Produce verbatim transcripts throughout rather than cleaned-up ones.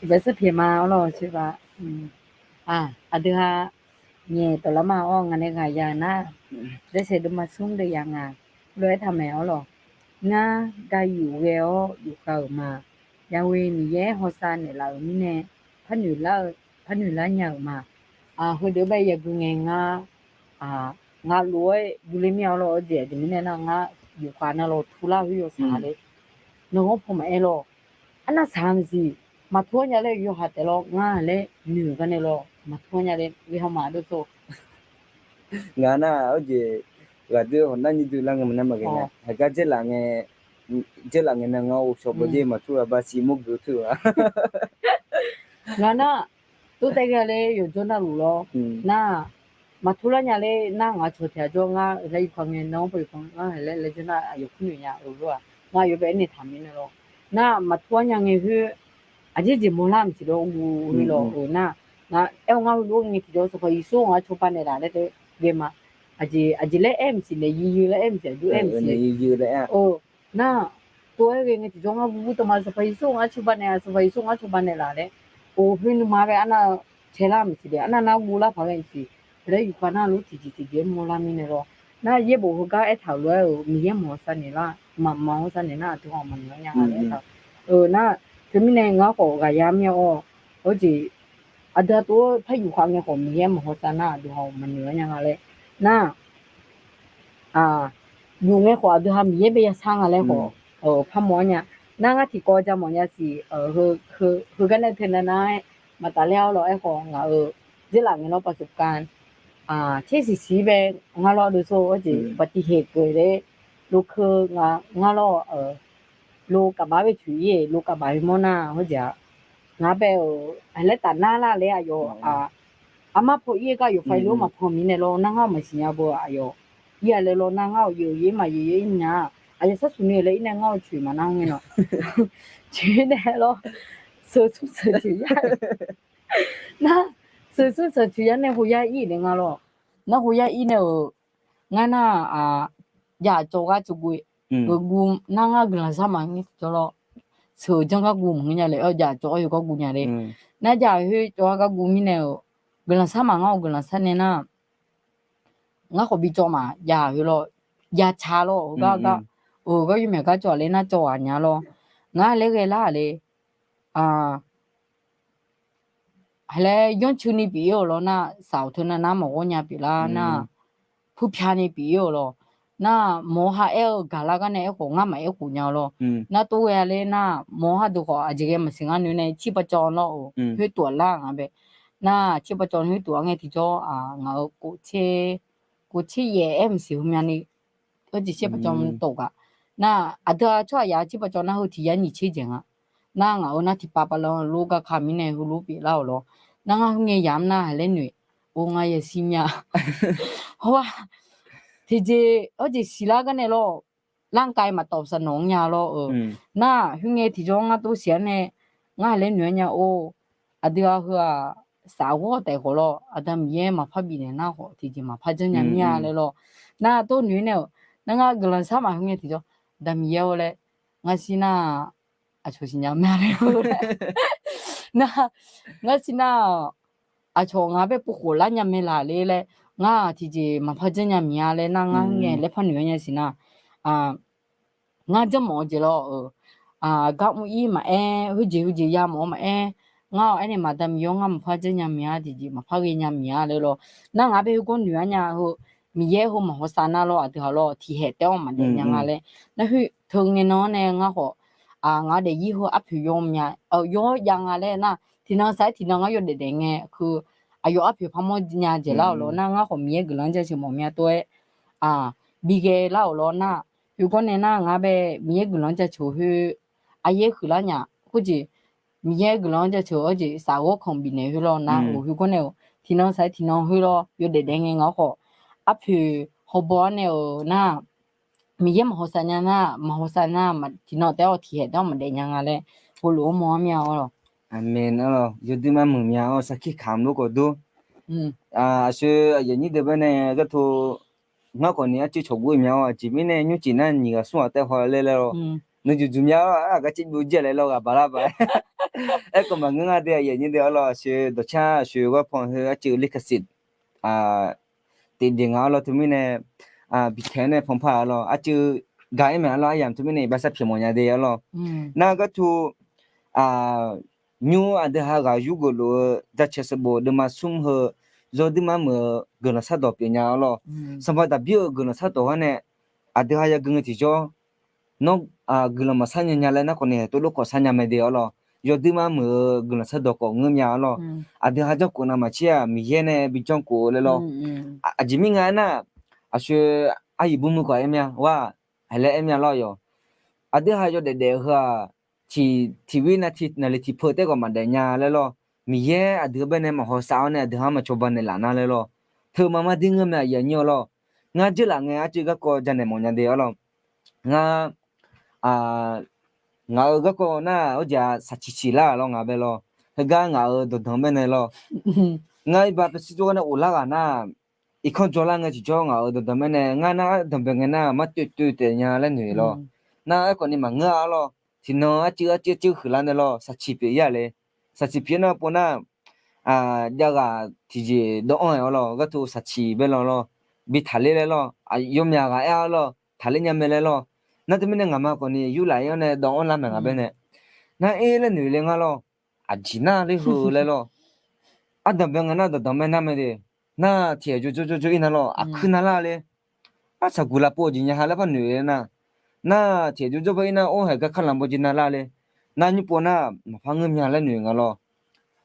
Bae sarpyaeq ma-awr lawq, aqdui ha nyaef dawqlar ma-awr, ngaq nae ghaq ya-eu nar, daesaeq deuvma smr deuv yaf ngaq lof-aer taqmaeq-awr lawq. Ngar ga yuf ghae-awr yufkhav-euq ma. Yaghoe Miqyaer hawsav naeqlaf-euq mirnae, parnoeq lar-eu, parnoeq lar nya-euq ma. Heudeuq bae yagui ngae ngar, ngaq lof-aer gui le mir-a lawq. Aqjeq aqjeq mirnae nar, ngar yufkhav nar lawq, turlar khoer yawsaq le. Nanghawr paw maqaer lawq. Arnav saq maqsiq, maqtur-ar nya laer yawhaq taef lawr, ngar laer noeq garnae lawr, maqtur-ar nya laer ghae haw ma dov to. Ngaq nar, aqjeq ghaqdui hawq nar nyir dui lar ngae maqnar maqghae nga. Haqgar dzaerlaf ngae, dzaerlaf ngae nar ngar-awr shawq baw dzer maqtur-a, basiq mawr geuf tur-a. Ngaq nar, tov taev ghae laer yawqjawr navluf lawr. Nar, maqtur lar nya laer nar, ngaq cawq tiq ghaq jawr ngar laer yufkhav ngae nar-awr paw yufkhav ngar laer laer jawr nar, aqyawf kur noeq nya-eu lof-aq, ngar aqyawf bae aernaeq taq mir nae lawr. Nar, maqtur-ar nya ngae khoer, aqjeq jeq mawrlar maqsiq lawr, guv lawr-eu nar, ngar aer-awr ngar heulof ngae tiqjawr Sanqpaq Yeqsur ngar cawba naeqlaf laer taef ghae ma. Aqjeq aqjeq laer aer maqsiq, naeq yuiq yuiq laer aer maqsiq, aqjox aer maqsiq. Nar, tov-aer ghae ngae tiqjawr ngar bubur tawv ma, Sanqpaq Yeqsur ngar cawba naeq-a, Sanqpaq Yeqsur ngar cawba naeqlaf laer. Or, khoer nuima bae arnav caelar maqsiq daef, arnav nar guvlar paq ghae maqsiq. Laer yufkhav nar lor tiqjeq tiqjeq-aer mawrlar mirnae lawr. Nar, yaerbof heugar aertaq-euq lof-aer-euq Miqyaer maqhawsav naeq lar, maqmawr hawsav naeq nar, aqdui hawq maqnoeq-ar nya nga laer aertaq-euq. Nar, teumirnae ngar khawf ghaqya mir-awr, aqjeq aqdui ha tov-aer par yufkhav ngae khawf Miqyaer maqhawsav nar, aqdui hawq maqnoeq-ar nya nga laer. Nar, yuf ngae khawf aqdui ha Miqyaer bae yasar nga laer khawf, parmawr-ar nya. Nar, ngar tiqkawv ja mawf nya siq, heugar nae teunav nar-aer maqtaf ler-awr lawr-aer khawf, ngaq-euq dzaerlaf ngae lawr ประสบการณ์ tsersiq siq bae ngar lawr deuv sor-awr jeq อุบัติเหตุ keuv laer, lokeu ngar lawr, lo kaqbaq bae coeq-ir-eq, lo kaqbaq-eu mawr nar hawjeq-a, ngar bae-euq laer taf nar lar laer aqyawf, armar paw ir-aer gar yawqfa ir lo maqpaw mirnae lawr nar, ngar maqsiq nya beu aqyawf ir-a laer lawr nar, ngar-awq yaeq-eu yaer maqyaeq yaer ir nya, aqyawf sharsuq ni-eu laer ir nae ngar-awq coeq maqnar ngae nawq. Coeq nae lawr, seuq smr seuq coeq yar nar, seuq smr seuq coeq yar nae hawya ir-euq nae nga lawr. Nar hawya ir nae-euq, ngar nar-aq, jav cawv gar cawv guv-eu guv nar, ngar guiqlanq sar maqngeur tiqjawr lawr. Seuq janr gar guv maqngeur nya le-awr, jav cawv-awr yawgar guv nya le. Nar jav khoer cawv-ar gar guv mirnae-euq, guiqlanq sar maqngeur-awq, guiqlanq sar nae nar, ngar khawf bi cawv maqjav khoer lawr, jav ca lawr-euq gar gar, gar yawmyaq gar cawv-aq le nar cawv ghaq nya lawr. Ngar laer ghae lar-aq le, haq laer yanrcuni pyeuf-ir-euq lawr nar, saq-awq teu nar nar maqghawr nya pyeuf lar nar, purpyani pyeuf-ir-euq lawr. Nar, mawr-awr ha aer-eu gaqlar gar nae aerkhof ngar maqaer khof nya-eu lawr. Nar tov ghae-a ler nar, mawr-awr ha deuq khawf aqjeq ghae maqsiq ngar noeq nae ชีพจร lawr-euq khoer tuf-a lar nga bae. Nar, ชีพจร khoer tuf-a ngae tiqjawr ngaq-euq kof tser yaef aer maqsiq heumyani, hawjeq ชีพจร tawf gaq. Nar, aqdui-aq tsawrhaq yaf-a ชีพจร nar heu tiq yar nyiq tser dzaeq nga. Nar ngaq-euq nar tiqpav pav lan lor gar ka mirnae heulof pyeuflar-euq lawr. Nar ngar khoerngae yamq nar haq laer noeq, or ngar yashir mya. Hawr-a, tiqjeq hawjeq siqlar gar nae lawr, ร่างกาย maqtawf saq nawq-anr nya lawr-eu. Nar khoerngae tiqjawr ngar tov siq-ar nae, ngar haq laer noeq-ar nya or, aqdui-aq heu-aq, saf ghawr taef khawf lawr, Aqda Miqyaer maqpar bifnaeq nar khawf tiqjeq maqpar janrnya mir-a laer lawr. Nar tov noeq-ir nae-euq, nar ngar guiqlanq sar maqheu ngae tiqjawr, Aqda Miqyaer-or laer, ngar shir nar, aqcawq siqnya mae laer. Nar, ngar shir nar, aqcawq ngaq bae povkhof lar nya mae laq ler laer, ngar tiqjeq maqpar janrnya miq-a laer nar, ngar ngae laer par noeq-ar nya siq nar, ngar janrmawf-eu jeq lawr-euq, gar mr-ir maqaer, heujeq heujeq yamawf-eu maqaer, ngar-awq aernaeq maqda Miqyaer-or, ngar maqpar janrnya miq-a, tiqjeq maqpar ghaenya miq-a laer lawr. Nar ngaq bae heugar noeq-ar nya heu, Miqyaer heu maqhawsav nar lawr, aqdui haq lawr tiqhaeq taef-awr maqdaef nya nga laer. Nar khoer teu ngae nan-anr nae ngar khawf, ngaq daefzir heu arpoeq yawmya, yawr jav nga laer nar, tiqnan saq-aer tiqnan ngar yawdaef daef ngae, heu aqyawf arpoeq parmawr nya dzaeqlar-euq lawr nar, ngar khawf Miqyaer guiqlanq-anr jaceuq mawf mya tov-aer, bighae lar-euq lawr nar, heugar nae nar ngar bae Miqyaer guiqlanq-anr jaceuq khoer, aqyaer huiqlar nya, khoerjeq Miqyaer guiqlanq-anr jaceuq-eu jeq saf ghawr kanq bifnaeq khoer lawr nar, heugar nae-euq tiqnan saq-aer tiqnan khoer lawr yawdaef daef ngae ngaq-awr khawf, arpoeq hawbaw-ar nae-euq nar, Miqyaer maqhawsav nya nar, maqhawsav nar, tiqnan taef-awr tiqhaeq taef-awr maqdaef nya nga laer, heulof-aer mawr-ar mya-awr lawr. Aqmeq-awr lawr, yawdui mar muiq mya-awr sarkir kamq lor khawf dur. Aqshoe aqyuif nyir deuq bae nae ghartov, ngar khawf ni arcuiv cawqgov mya-awr, aqjeq mirnae nymrcif nar nyiq ghaq smr ghaq taef haw laer laer lawr. Nuijuq juq mya-awr, aqgar caev byov jaer laer lawr ghaq baq lar baq-aer. Aerkhawf maqngeur nga de, aqyuif aqnyir de arlawr, aqshoe dawqcar aqshoe gharpanq heu arcuiv ลิขสิทธิ์ tiqjeq nga arlawr, teumirnae biqtaeq-aer nae panpar-a arlawr, arcuiv gaq-aer mae arlawr, aryamq teumirnae iqbax sar pyaeq mawf nya de arlawr. Nar ghartu nymr aqdui ha ghaq yurgeuf luf-eu jaceuq sanqbof deuvma smr heu yawduir mar muiq-eu guiqlanq shardawq pyeuf nya arlawr. Sanqpaq Daqbir-euq guiqlanq shardawq gharnae aqdui ha yagui ngae tiqjawr, nawr guiqlanq maqshar nya nya laer nar khawf ni haeq tov lor khawf shar nya mae de arlawr. Yawduir mar muiq-eu guiqlanq shardawq khawf ngeur mya arlawr. Aqdui ha janrkhof navmaqtser-aq Miqyaer nae bi janrkhof-eu laer lawr. Aqjeq mirnga aernar, aqshoe aryiq bumui khawf aer mya war, haeq laer aer mya lawr yawq. Aqdui ha yawdaef daef-eu heu-aq, tiq, tiq vir nav tiq naqli tiq peu taef khawf maqdaef nya laer lawr. Miqyaer aqdui-eu baenae maqhaw sav-awr nae aqdui ha-anr maqcawba naeqlaf nar laer lawr. Teu maqmar dir ngeur mae aqyuif aqnyir arlawr. Ngar dzeurlaf ngae arcuiv garkawv janaeq mawf nya de arlawr. Ngar ngaq-euq garkawv nar-aq, arjeq-aq shaqciq ciq lar lawr ngaq bae lawr. Heugar ngaq-euq dawqdanq baenae lawr. Ngar irba paesir jawrgar nae ghoflar ghaq nar, irkanr jawrlar ngae tiqjawr ngaq-euq dawqdanq baenae ngar nar danqbae ngae nar mar toev toev taef nya laer noeq lawr. Nar aerkhawf ni maqngeur-a arlawr. Tiqnan arcuiv arcuiv arcuiv huiqlar nae lawr shaqciq pyeuf ir-a le. Shaqciq pyeuf nar pov nar, javghaq tiqjeq dawv-anr-aer arlawr, ghartu shaqciq bae lawr lawr, bi taqler laer lawr, yawmyaq ghaq aer-a lawr, taqler nya mae laer lawr. Nar teumirnae ngaqma khawf ni yurlaf ir-awr nae dawv-anr lar mae ngaq baenae. Nar ir laer noeq le ngar lawr, aqjeq nar ler heu laer lawr. Ardanqbae ngae nar dawqdanq mae nar mae de. Nar tiq ghaq jawrjawr jawrjawr ir nar lawr, aqkuir nar lar le. Ar saqguq lavpov-eu jeq nya ha laer par noeq-eu nar, nar tiq ghaq jawrjawr par ir nar or haeq gar kar lanq baw jeq nar lar le. Nar nymr pov nar maqpar ngeur mya laer noeq nga lawr.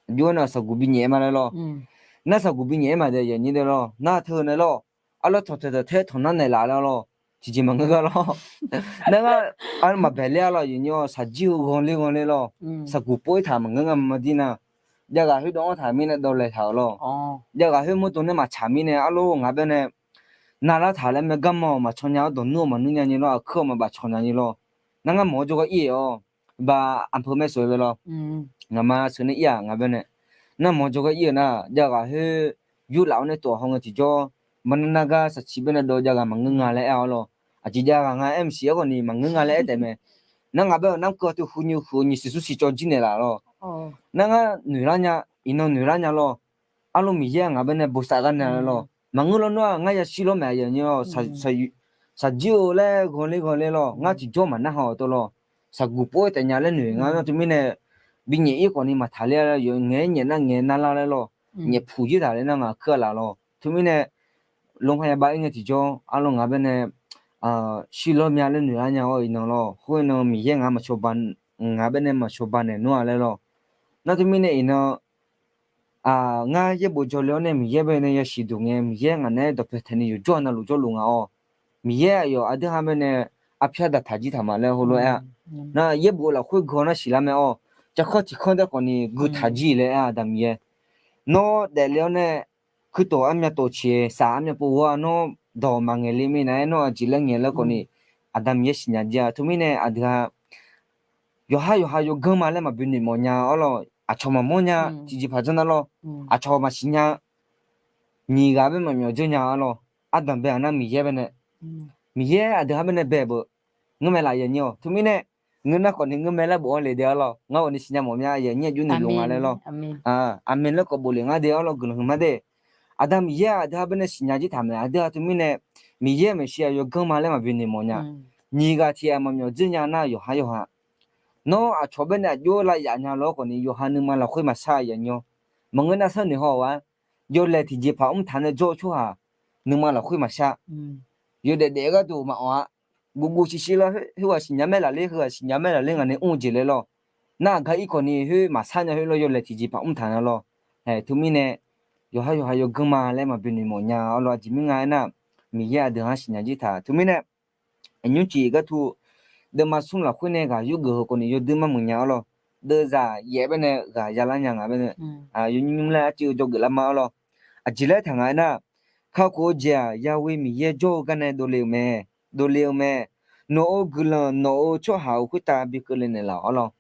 Aqjox-aer nar saqguq binyaef-aer ma laer lawr. Nar saqguq binyaef-aer ma de aqyuif aqnyir de lawr. Nar teu nae lawr, arlawr tanq taeq tanq tae tanq nar naeqlaf laer lawr. Tiqjeq maqngeur gar lawr. Nar ngar arlawr maqbaeq ler-a lawr aqyuif aqnyir-awr, shaqjir-eu ghanler ghanler lawr. Saqguq pov-ir taq maqngeur nga maqdir nar, javghaq khoerdawv-anr taq mirnae dawvlaeq taq-euq lawr. Javghaq khoer mawrdo nae maqtsaq mirnae arlawr ngaq baenae navlar taq laer mae garma-awq maqcan nya-awr dawqnur-awq maqnur nya nyi lawr, aqkuir-awq maqbaf cawq nya nyi lawr. Nar ngar mawq-awr jawrgar ir-euq-awr, ba aqpeu maer sheuq-eu bae lawr. Ngaqma sheuq nae ir-aq ngaq baenae. Nar mawq-awr jawrgar ir-euq nar javghaq khoer yurlaf-awr nae tov-awq haw ngae tiqjawr, maqnar nar gar shaqciq baenae dawv javghaq maqngeur nga laer aer-awr lawr. Aqjeq javghaq nga aer maqsiq-aer khawf ni maqngeur nga laer aer taef mae. Nar ngaq bae-awq nar keuv-a teu huiq nyi huiq-eu nyiq siq smr siq cawv jir naeqlaf lawr. Nar ngar noeqlar nya, iqnan noeqlar nya lawr. Arlawr Miqyaer-aq ngaq baenae bosav gar naeq laer lawr. Maqngeur lawr nawr-aq ngar yashir lawr mae aqyuif aqnyir-awr, shaqjir-eu laer ghanler ghanler lawr, ngar tiqjawr maqnar haw-euq tawv lawr. Saqguq pov-aer taef nya laer noeq nga nar teumirnae, binyaef-ir khawf ni maqtaq ler-a, yawf ngaeq-aer nyaef nar ngaeq nar lar laer lawr. Nyaef puq jir taq laer nar ngaq kuir-a laf lawr. Teumirnae, lor ha yabav-ir ngae tiqjawr arlawr ngaq baenae shir lawr mya laer noeqlar nya-awr iqnan lawr. Khoernan Miqyaer ngaq maqcawba, ngaq baenae maqcawba naeq nmr-a laer lawr. Nar teumirnae iqnan ngar yaerbof jawrle-awr nae Miqyaer baenae yasiq duq ngae Miqyaer ngaq naeq-aer dawqpae taeqni yawqjawr navluf jawrluf nga-awr. Miqyaer aqyawf aqdui ha baenae arpyar daqtaq jir taq ma laer heulof-aer-a. Nar yaerbof-eu lafkhoer gui-awr nar siqlar mae-awr, cavkanr tiqkanr daer khawf ni gui taq jir laer aer-a Aqda Miqyaer. Nawr daefle-awr nae kuirtof armyav tof ciq saf armyav pov ghawr-a nawr dawq maqngaeq le mirnae aer nawr aqjeq laer ngaeq laer khawf ni Aqda Miqyaer siqnya jir-a. Teumirnae aqdui ha yawqhar yawqha yawganr ma laer maqbi noeqmawf nya-awr lawr, aqcawq maqmawr nya, tiqjeqpaq janr nar lawr, aqcawq maqsiq nya, nyiq ghaq bae maqmyawf dzeur nya-a lawr. Ardanq bae-aq nar Miqyaer baenae, Miqyaer aqdui ha baenae bae-eu beu, ngeur mae laf yanyir-awq. Teumirnae ngeur nar khawf ni ngeur mae laer bof-anr le de-a lawr. Ngar khawf ni siqnya mawf mya yanyir aqjox noeqlof nga laer lawr. Aqmeq laer khawf bof le ngar de-a lawr guiqlanq huiqma de. Aqda Miqyaer-aq aqdui ha baenae siqnya jir taq mae. Aqdui ha teumirnae Miqyaer maeqshi-aq yawganr ma laer maqbi noeqmawf nya. Nyiq ghaq tiq ghaq maqmyawf dzeur nya nar yawqhar yawqha nawr aqcawq baenae aqjox lavyaf nya lawr khawf ni yawqha nuima lafkhoer maqshar yanyir-awr. Maqngeur nar sharnoeq haw-awq-a. Yawlaeq tiqjeqpaq mr taq nae jawr-eu tsawrhaq nuima lafkhoer maqshar. Yawdaef daef-eu gharduq maqawq-a. Guvguv shirshir lawr, khoerghaq siqnya mae laf ler, heughaq siqnya mae laf ler ngaq nae mr-eu jeq laer lawr. Nar aqgar ir khawf ni khoer maqshar nya khoer lawr yawlaeq tiqjeqpaq mr taq nya lawr. Ae, teumirnae yawqhar yawqha yawganr ma laer maqbi noeqmawf nya-a lawr. Aqjeq mirnga aernar, Miqyaer aqdui-anr siqnya jir taq. Teumirnae aqnymr tiq ghartu deuvma smr lafkhoer nae ghaq yurgeuf heu khawf ni yawdui mar muiq nya-a lawr. Deuvzaq yaef baenae ghaq yalar nya nga baenae, yawnymr nymr laer arcuiv-eu jawrgeuf lar ma-a lawr. Aqjeq laer taq nga aernar, kakhof-eu jeq-aq Yahweh Miqyaer jawr-eu gar nae dovle-euq mae. Dovle-eu mae. Nawq-euq guiqlanq nawq-euq tsawrhaq-euq khoertav bi keuvle naeqlaf-awq-a lawr.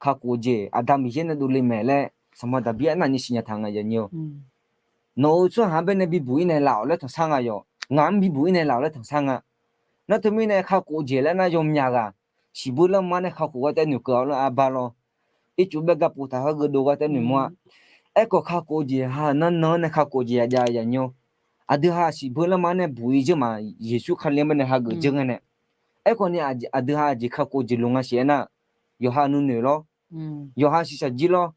Kakhof-eu jeq Aqda Miqyaer nae dovle mae laer Sanqpaq Daqbir arnavni siqnya taq nga yanyir-awr. Nawq-euq tsawrhaq-anr baenae bibuq-ir naeqlaf-awq laer tanqsar nga yawq. Ngaq-anr bibuq-ir naeqlaf-awq laer tanqsar nga. Nar teumirnae kakhof-eu jeq laer nar yawmyaq ghaq siqbuir lanma nae kakhof-awr taef noeqkeuv-awq laer arbaq lawr. ircuf bae gapov taq hageuf dov gar taef noeqmawr-a. Aerkhawf kakhof-eu jeq ha nan nan-anr nae kakhof-eu jeq yajaf yanyir-awr, aqdui ha siqbeu lanma-anr nae buq-ir dzeur maq, Yeqsur Kali-anr bae nae hageuf dzeur ngae nae. Aerkhawf ni aqdui ha aqjeq kakhof-eu jeq loq nga siq aernar, yawqha nuinoeq lawr, yawqha shiqshaq jir lawr,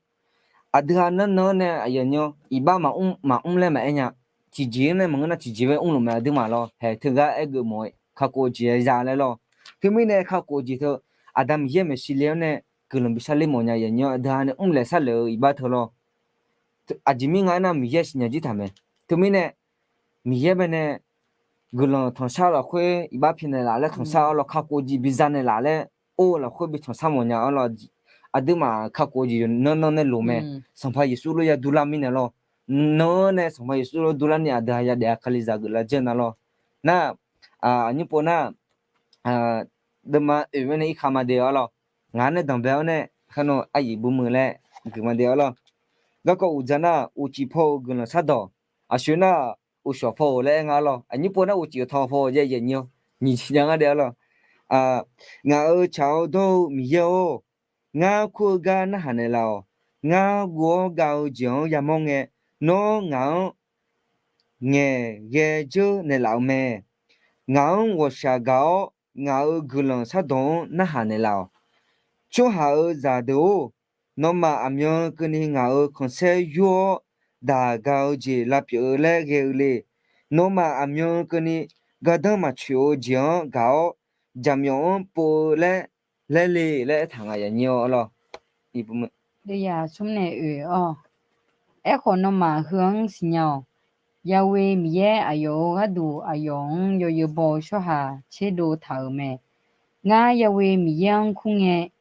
aqdui ha nan nan-anr nae aqyawf nymr iqbax maqmr maqmr laer maqaer nya. Tiqjeq-anr nae maqngeur nar tiqjeq bae mrluf mae aqduimaf lawr. Haeq teugar aer geuf mawf-aer kakhof-eu jeq ya laer lawr. Teumirnae kakhof-eu jeq teu Aqda Miqyaer maeqshi le-awr nae guiqlanq bishar ler mawf nya yanyir-awr aqdui ha nae mrlaeq sharlaeq-eu iqbax teu lawr. Aqjeq mir nga aernar Miqyaer siqnya jir taq mae. Teumirnae Miqyaer bae nae guiqlanq tanqshar lafkhoer iqbax pyaeqnaeq laf laer tanqshar-awr lawr, kakhof-eu jeq biza naeq laf laer or-eu lafkhoer bi tanqshar mawf nya-awr lawr. Aqduimaf kakhof-eu jeq nan nan nae loq mae. Sanqpaq Yeqsur lof ya durlar mirnae lawr. Nan-anr nae Sanqpaq Yeqsur lof durlar ni aqdui ha yadaef-a kalizaq geuflar dzeur nar lawr. Nar, aqnyir pov nar, deuvma oeq-aer nae irkhav ma de-awr lawr. Ngaq-anr nae danqbae-awr nae kharnan aryiq bumeuq laer geuf ma de-awr lawr. Garkawv uqdzan nar uqcif paw-euq guiqlanq shardawq, aqsoeq nar uqshawq paw-euq laer aer nga-awr lawr. Aqnyir pov nar uqcif-euq taw paw-eu jaev yaeq nyiq-awr nyiq nya ngar de-awr lawr. Ngaq-euq tsaq-awr dawr-eu Miqyaer-or, ngar kur-eu gar narhaq naeqlaf-awq. Ngar guv-awr gav-eu jeq-anr yamawr ngae, nawr ngaq-anr ngaeqghae dzeur naeqlaf-eu mae. Ngaq-anr ghawqshaq gaq-awr, ngaq-euq guiqlanq shardawq-anr narhaq naeqlaf-awq. Tsawrhaq-euq zaqdeuq-or, nawmaf aqmyan keuvni ngaq-euq khanqsaer yur-awr daq gaq-eu jeq lavpyeuf-eu laer ghae-eu le. Nawmaf aqmyan keuvni gardanr maqtsoeq-eu jeq-anr gaq-awr, jaqmyawf-anr pov-eu laer laer le laer aertaq nga yanyir-awr lawr. Smr nae oe-awr, aerkhawf nawmaf heu-anr siqnya-awq. Yawe Miqyaer aqyawf-euq gharduq aqyawf-anr yawzeu baw-eu tsawrhaq tserdov taq-euq mae. Ngar Yawe Miqyaer-anr kur ngae,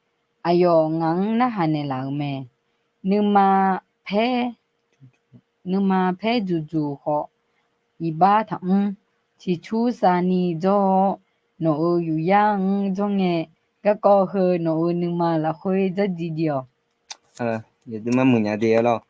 aqyawf ngaq-anr narhaq naeqlaf-euq mae. Nuima paer nuima paer dzuqdzuq khawf, iqbax taqmr. Ciqcur savni dzawr-awr, nawq-euq yufyar-anr dzawr ngae, garkawv heu nawq-euq nuima lafkhoer dzardziv dziv-awq. Deuvma muiqnya de-awr lawr.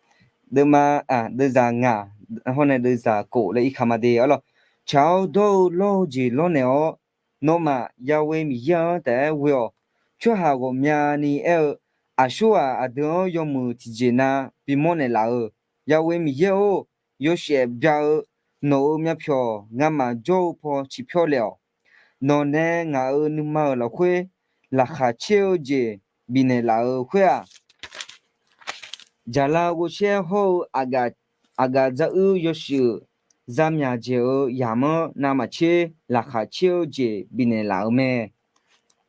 Deuvma, deuvzaq ngaq hawr nae deuvzaq kof laer irkaq ma de-awr lawr. Tsaq-awr dawr-eu lawr-eu jeq lawrnaeq-awr, nawmaf Yawe Miqyaer-anr taef-aer ghoe-awq. Tsawrhaq ghawqmyani aer-eu, aqsur-aq, aqdui-anr yawmuiq tiqjeqnav bimawr naeqlaf-euq. Yawe Miqyaer-or, yawshaef bya-eu nawq-euq myavpyawq ngamaf jawr-eu paw ciqpyawr lef-awq. Nawq nae ngaq-euq nuima-euq lafkhoer laqkhaq caer-eu jeq bifnaeq laf-euq khoer-aq, jaqla ghovshaer hawr-eu aqgaf dzaruir yawshuif zamyaq dzaeq-eu yamq-anr navmaqtser laqkhaq caer-eu jeq bifnaeq laf-euq mae.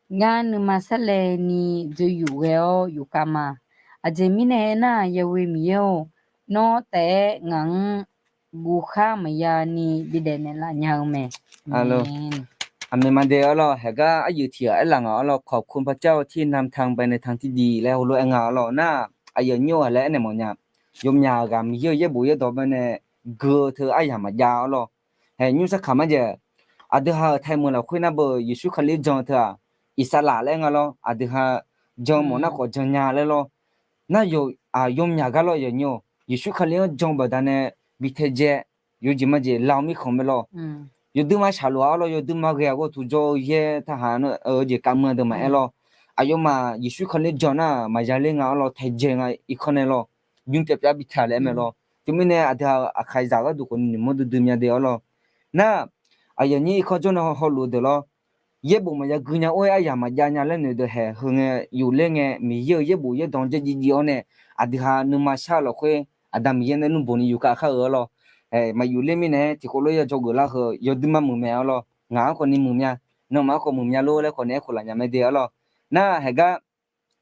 Ngar nuima sarlaevni dzoeyuf ghae-awr yufkhav ma. Aqjeq mirnae aernar, Yawe Miqyaer-or, nawr taef-aer ngaq-anr guvkhar maqya ni bidaef naeqlaf nya-eu mae. Aqmeq ma de-awr lawr. Haeqgar aryuif tiq ghaq aerlaf ngaq-awr lawr, ขอบคุณพระเจ้าที่นำทางไปในทางที่ดี laer heulof-aer aer nga-awr lawr. Nar, aqyuif aqnyir-aq laer aernaeq mawf nya. Yawmyaq ghaq Miqyaer-euq yaerbof yaerdawq bae nae gui-eu teu aryamq maqjav-awr lawr. Haeq nymr sarkaq marjaeq, aqdui ha-euq taemeuq lafkhoer nar beu Yeqsur Kali-anr jan-eu teu-aq, iqsaqlaq laer nga lawr. Aqdui ha jan mawf nar khawf jan nya laer lawr. Nar, yawmyaq gar lawr yawnyir-awq, Yeqsur Kali-anr jan baqdanae bi taedzae, yawjeq majeq la-eu mirkhanq mae lawr. Yawduima shaqlof-a-awr lawr, yawduima ghae-aq ghae-eu tuqjawr-eu yaer taqhaq-eu jeq kavmeuq-a deuq maqaer lawr. Aqyawfmaf Yeqsur Kali-anr jan nar maqya ler nga-awr lawr, taedzae nga irkanr nae lawr, nymr pyavpyav bitaq laer aer mae lawr. Teumirnae aqdui ha Aqkaqzaq gharduq khawfni noeqmawr duidui mya de-awr lawr. Nar, aqyuif aqnyir irkanr jawr nae hawluf-eu deuq lawr, yaerbof maqya gui nya or-aer aryamq maqjav nya laer noeq deuq haeq heu ngae yufler ngae Miqyaer-euq yaerbof yaerdawq-anr dzaerdzae dziv-awr nae, aqdui ha nuima shar-eu lafkhoer Aqda Miqyaer nae nmr bof ni yufkav khar-eu-awr lawr. Maqyufler mirnae tiqkawv lof-aer ya dzawgeuf lar heu yawduima muiq mae-awr lawr. Ngaq-anr khawfni muiq mya, nawmaf-anr khawf muiq mya lor laer khawfni aerkhof laf nya mae de-awr lawr. Nar, haeqgar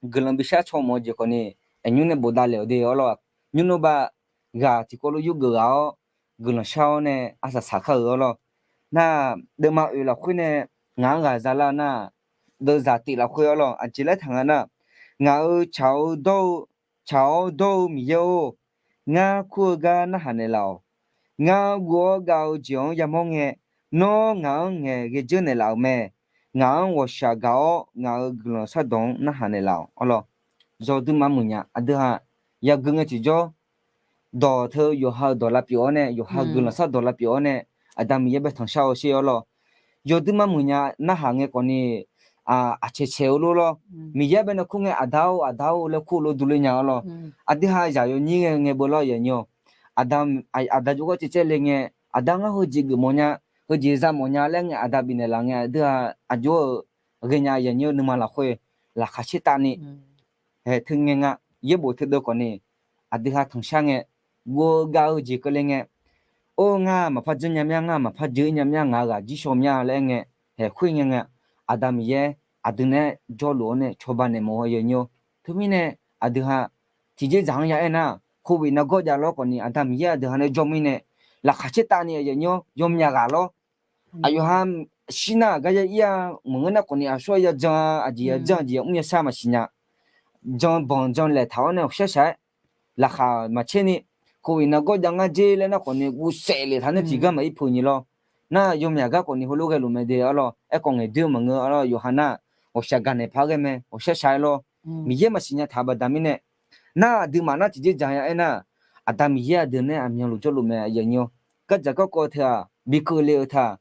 guiqlanq bishar caw mawf-eu jeq khawfni aqnymr nae bofdav le-awq de-awr lawr. Nymr nawr ba ghaq tiqkawv lof yurgeuf ghaq-awr guiqlanq shar-awr nae arsaq saq kar-euq-awr lawr. Nar, deuvma oeq lafkhoer nae ngaq-anr ghaq zalar nar, deuvzaq tif lafkhoer-awr lawr, aqjeq laer taq nga nar, ngaq-euq tsaq-awr dawr-eu, tsaq-awr dawr-eu Miqyaer-or, ngar kur-eu gar narhaq naeqlaf-awq. Ngar guv-awr gav-eu jeq-anr yamawr ngae, nawr ngaq-anr ngaeqghae dzeur naeqlaf-euq mae. Ngaq-anr ghawqshaq gaq-awr ngaq-euq guiqlanq shardawq-anr narhaq naeqlaf-awq-awr lawr. Yawduima muiqnya aqdui ha yagui ngae tiqjawr, dawq teu yawqha-euq dawq lavpyeuf-awr nae, yawqha guiqlanq shardawq lavpyeuf-awr nae, Aqda Miqyaer bae tanqshar-awr sher-awr lawr. Yawduima muiqnya narhaq ngae khawfni, aqcaeq caeq-eu lor lawr. Miqyaer baenae kur ngae, Aqda-or, Aqda-or laer kur-eu lof durler nya-awr lawr. Aqdui ha zaq yawnyir ngae ngae beu lawr, aqyuif aqnyir-awr. Aqda, aqda jawrgar caev caev le ngae, Aqda ngar heujeq geufmawf nya, heujeq zamawf nya laer ngae, Aqda bifnaeq laf ngae, aqdui ha aqjox-eu ghaenya, aqyuif aqnyir-awr, nuima lafkhoer laqkhaq caertavni haeq teu ngae nga, yaerbof teudeuv khawfni, aqdui ha tanqshar ngae, guv-eu gav-eu jeq keuvle ngae, or ngar maqpar janr nya mya, ngar maqpar jeur nya mya, ngaq-euq ghaq jir shaw mya laer aer ngae, haeq khoer ngae ngae, Aqda Miqyaer aqdui nae jawrluf-awr nae cawba naeq mawf-eu, aqyuif aqnyir-awr. Teumirnae aqdui ha tiqjeq dzaq-anr ya aernar, covid nargawr jav lawr khawfni, Aqda Miqyaer aqdui ha nae jawr mirnae, laqkhaq caertavni, aqyuif aqnyir-awr, yawmyaq ghaq lawr. Aqyawf ha shir nar-aq gar ya ir-a, maqngeur nar khawfni, aqsur ya jan-a, aqjeq ya janr, aqjeq ya mr ya shar maqsiq nya. Jan banq jan laeq taq-awr nae ghawqshar shaq-aer laqkhaq maqcaer ni, covid nargawr jav ngar jer laer nar khawfni, guvsaef lef taq nar tiqgar maq ir peuq nyi lawr. Nar yawmyaq gar khawfni heulof ghaeluf mae de-awr lawr. Aerkhawf ngaeqdoer maqngeur-awr lawr, yawqha nar ghawqshaq gaqnaeq paq-aer ghae mae, ghawqshar shaq-aer lawr. Miqyaer maqsiq nya taq-eu baqda mirnae, nar aqduimaf nar tiqjeq dzaq ya aernar, Aqda Miqyaer aqdui nae aqmyanluf jawrluf mae, aqyuif aqnyir-awr. Gardzaq garkawv teu-aq, bi keuvle-eu teu-aq,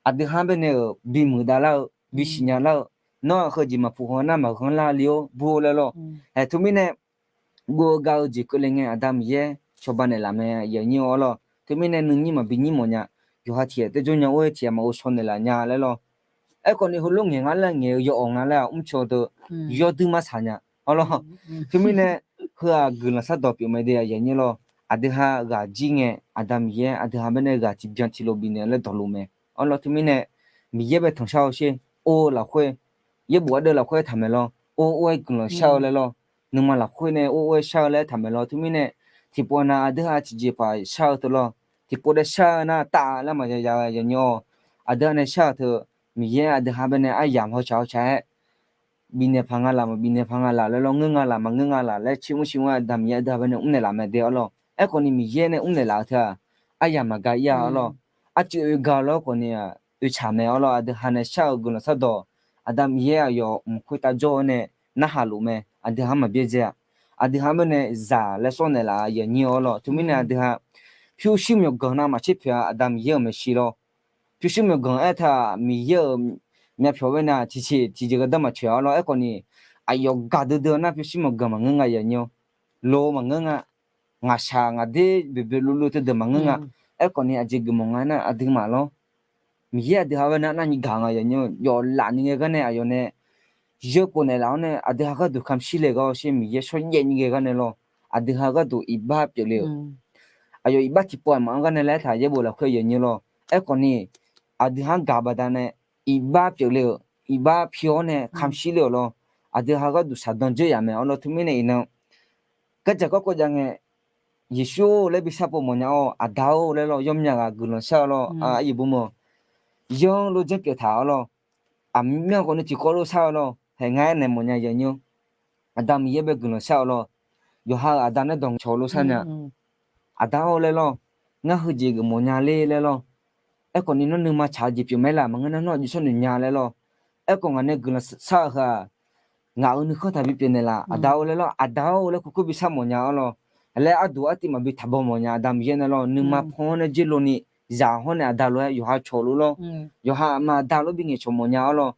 aqdui ha baenae-euq bimuiq davlar-eu, bisiq nya lar-eu, nawr-aq heujeq maqpuq haw nar maqghanr lar le-awr bur-awr laer lawr. Haeq teumirnae guv-eu gav-eu jeq keuvle ngae, Aqda Miqyaer cawba naeqlaf mae, aqyuif aqnyir-awr lawr. Teumirnae nuinyir maqbi nyir mawf nya, yawqha tiq ghaq taef jawr nya-or, tiq ghaq maqghov shaw naeqlaf nya laer lawr. Aerkhawfni heulof ngaeq ngar laer ngaeq-eu yawawq nga laer-aq mrcaw deuq yawdui marsaq nya-awr lawr. Teumirnae heu-aq guiqlanq shardawq pyeuf mae de, aqyuif aqnyir lawr. Aqdui ha ghaq jir ngae, Aqda Miqyaer aqdui ha baenae ghaq tiqbyan tiqlof bifnaeq laer dawqluf mae-awr lawr. Teumirnae Miqyaer bae tanqshar-eu sher, or-eu lafkhoer, yaerbof ardeuv lafkhoer taq maeq lawr. Or or-aer guiqlanq shar-eu laer lawr. Nuima lafkhoer nae or or-aer shar-eu laer taq maeq lawr. Teumirnae tiqpov nav aqdui ha tiqjeqpaq shar-eu teu lawr. Tiqpov dae shar-eu nar taf laer maqya ya-eu, aqyuif aqnyir-awr. Aqdui ha nae shar-euq teu, Miqyaer aqdui ha baenae aryamq hawtsaq hawtsaq-aer bifnaeq paq nga laf maqbifnaeq paq nga laf laer lawr, ngeur nga laf maqngeur nga laf laer, ciqmr ciqmr-aer Aqda Miqyaer aqdui ha baenae mrnaeq laf mae de-awr lawr. Aerkhawfni Miqyaer nae mrnaeq laf-eu teu-aq, aryamq maqgaq ir-a-awr lawr. Arcuiv oe ga lawr khawfni-aq, oe tsaq mae-awr lawr. Aqdui ha nae shar-eu guiqlanq shardawq, Aqda Miqyaer aqyawf mq khoertav jawr-awr nae narhaq luf mae, aqdui ha maqbyaer dzae-aq. Aqdui ha baenae zaq laer sawr naeqlaf-a, aqyuif aqnyir-awr lawr. Teumirnae aqdui ha pyurshuir myawqganq navmaqtser pyeuf-a, Aqda Miqyaer-euq maeqshi lawr. Pyurshuir myawqganq aertaq-aq, Miqyaer-euq myavpyawq baenae tiqsiq tiqjeq gardanr maqtsoeq-a-awr lawr. Aerkhawfni aqyawf gaqdui dui-eu nar pyurshuir myawqganq maqngeur nga, aqyuif aqnyir-awr. Lo maqngeur nga. Ngaqshaq ngaqder boeqboeq luvluv teudeuq maqngeur nga. Aerkhawfni aqjeq geufmawf nga nar aqduimaf lawr. Miqyaer aqdui ha baenae arnavni gaq nga, aqyuif aqnyir-awr. Yawflaf ni ghae gar nae aqyawf nae yeurkhof naeqlaf-awr nae aqdui ha gharduq kamq shir le gar-awr sher, Miqyaer shawrjaev ni ghae gar nae lawr. Aqdui ha gharduq iqbax pyeufle-euq aqyawf iqbax tiqpov aqmaf-anr gar nae laer aertaq yaerbof lafkhoer aqyuif aqnyir lawr. Aerkhawfni aqdui ha-anr gaq baqdanae iqbax pyeufle-euq, iqbax pi-awr nae kamq shir le-euq lawr. Aqdui ha gharduq shaqdan dzeur yaf mae-awr lawr. Teumirnae iqnan gardzaq garkawv jav ngae, Yeqsur-or laer bi sharpov mawfnya-awr, Aqda-or laer lawr, yawmyaq ghaq guiqlanq shar-eu lawr, aqyuif bumeuq, yanr lof janr pyeuf taq-awr lawr, aqmyanluf khawfni tiqkawv lof shar-eu lawr, haeq ngar aernaeq mawfnya, aqyuif aqnyir-awr. Aqda Miqyaer bae guiqlanq shar-eu lawr. Yawqha-euq aqda nae dawq cawq-eu lof sharnya. Aqda-or laer lawr, ngar heujeq geufmawf nya ler laer lawr. Aerkhawfni nawr nuima tsaq-eu jeq pyeuf mae laf, maqngeur nar nawr aqjox shawr noeq nya laer lawr. Aerkhawf ngaq nae guiqlanq shar-eu heu-aq, ngaq-euq nuikhanr taqbi pyeufnaeq laf, Aqda-or laer lawr, Aqda-or laer kurkur bi shar mawfnya-awr lawr. Laer arduq artiv maqbi taqbaw mawfnya, Aqda Miqyaer nae lawr, nuima pan-awr nae jerlov ni zaq hawr nae Aqda lof-aer yawqha cawq lof lawr. Yawqha aqma Aqda lof bi ngaeqcawq mawfnya-awr lawr.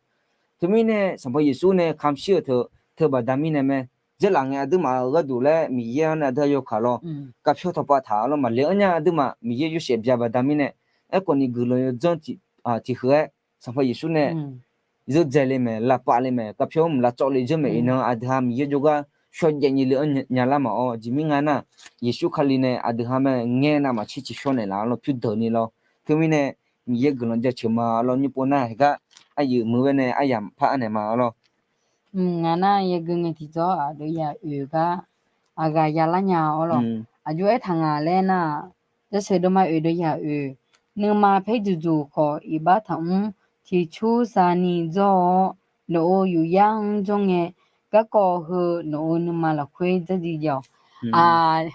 Teumirnae Sanqpaq Yeqsur nae kamq shir-euq teu, teu baqda mirnae mae. Dzeurlaf ngae aqduimaf-euq gharduq laer Miqyaer-anr nae aqdui ha yawkaq lawr. Kavpyawr tawqpav taq-awr lawr, maqle-anr nya aqduimaf Miqyaer yorsaef bya baqda mirnae. Aerkhawfni guiqlanq yawdzanr tiq, tiq heu-aer Sanqpaq Yeqsur nae zeur dzaeq le mae, lavpav le mae, kavpyawr mq lavcawv le dzeur mae. Iqnan aqdui ha Miqyaer jawrgar shawrjaev nyi le-anr nya lar maqawr, aqjeq mirnae aernar, Yeqsur Kali nae aqdui ha mae ngae navmaqtser tiqshawr naeqlaf-awr lawr, pyur deuq ni lawr. Teumirnae Miqyaer guiqlanq jaceuq ma-awr lawr, nymr pov nar haeq gar aqyuif muiq-aer nae aryamq par arnaeq ma-awr lawr. Ngaq nar yagui ngae tiqjawr aqdui ya oeq gar aqghaq ya lar nya-awr lawr. Aqjox aertaq ngaq laer nar, Jarsaeq deuvma oeq deuq ya oeq, nuima paer juqjuq khawf iqbax taqmr, tiqcur shavni jawr-awr, nawq-euq yufyar-anr jawr ngae, garkawv heu nawq-euq nuima lafkhoer dzardziv jav-awq. Aq,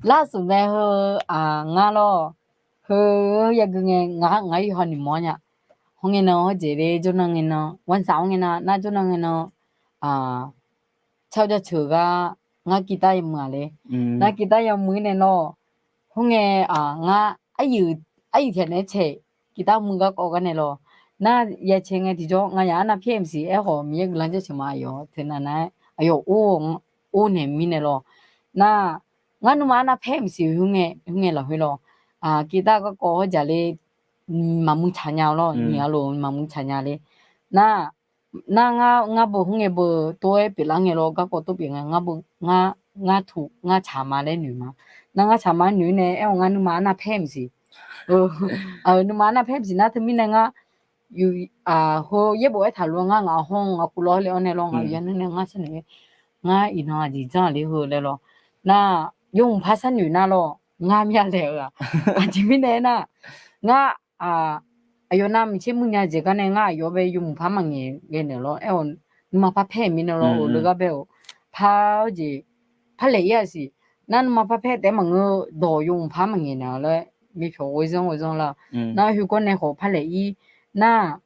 larsmq mae heu, aq, ngar lawr. Heu yagui ngae ngar, ngar yawqha noeqmawr nya. Hawr ngae nan hawr jeq le jawrnan ngae nan, วันเสาร์ ngae nan, nar jawrnan ngae nan, aq, เช้า jaceuq gar ngar กีตาร์ yamuiq-aq le. Nar กีตาร์ yamuiq-ir nae lawr. Hawr ngae, aq, ngar, aqyuif tiq ghaq nae caeq กีตาร์ muiq garkawv gar nae lawr. Nar yacae ngae tiqjawr nganyaf arnav paer-eu maqsiq. Aerkhawf Miqyaer guiqlanq jaceuq ma, aqyawf teu navnav-aer aqyawf or naeq mirnae lawr. Nar, ngar nuima arnav paer-eu maqsiq, khoerngae lafkhoer lawr. Aqkir dar garkawv hawr jaqler, maqmuiq tsaq nya-eu lawr, nyiq-a lof maqmuiq tsaq nya ler. Nar, nar ngar, ngar beu khoerngae beu tov-aer pyeuflar ngae lawr, garkawv tov pyeuf ngae, ngar beu, ngar, ngar tuq, ngar tsaq ma laer noeq ma. Nar ngar tsaq ma noeq nae aer-awr ngar nuima arnav paer-eu maqsiq. Nuima arnav paer-eu maqsiq nar teumirnae ngar heu yaerbof aertaq lof-aer ngar ngaq hawr-eu ngaq kuv lawr le-awr nae lawr, ngaq yawnuir nae ngar sharnoeq-aer, ngar iqnan aqjeq janr ler heu laer lawr. Nar, yawmuiq par sharnoeq nar lawr, ngar myav laeq-eu-aq. Aqjeq mirnae aernar, ngar aqyawf navmaqtser muiqnya jeq gar nae ngar aqyawf bae yawmuiq par maqngaeq ghae naeq lawr. Aer-awq, nuima par paer-eu mirnae lawr, le gar bae-awq. Par-eu jeq, par laeq-ir-a siq. Nar nuima par paer taef-aer maqngeur, dawq yawmuiq par maqngaeq naeq-a laer, myavpyawq ghoezanr ghoezanr lar. Nar, heugar nae khawf par laeq-ir. Nar,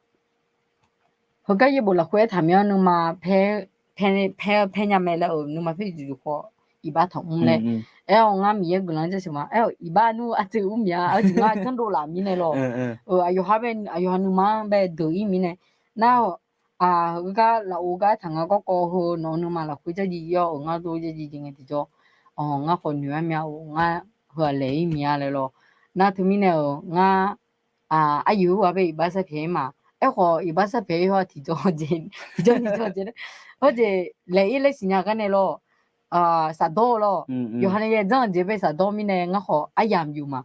heugar yaerbof lafkhoer aertaq mir-anr nuima paer, paer, paer nya mae laer-euq, nuima paer juqjuq khawf iqbax tanqmr laer. Aer-awq, ngar Miqyaer guiqlanq jaceuq ma. Aer-awq, iqbax nmr aqteu ur miq-a. Aqjeq ngar janrdov laf mirnae lawr. Aqyawf ha bae, aqyawf ha nuima-anr bae deuq-ir mirnae. Nar, heugar lafov gar aertaq nga garkawv heu nawq-eu nuima lafkhoer jarjiv-ir-awr-euq ngar dov jarjiv jeq ngae tiqjawr, ngar khawf noeq-ar myav-or, ngar heu-aq laeq-ir miq-a laer lawr. Nar teumirnae-euq ngar aqyuif heughaq bae iqbax sharpyaeq ir ma. Aerkhawf iqbax sharpyaeq ir hawr tiqjawr jeq, tiqjawr ni jawr jeq laer, hawr jeq laeq-ir laer siqnya gar nae lawr, safdawr-eu lawr. Yawqha nae yajanr-eu jeq bae safdawr mirnae ngar khawf aryamq yuf ma.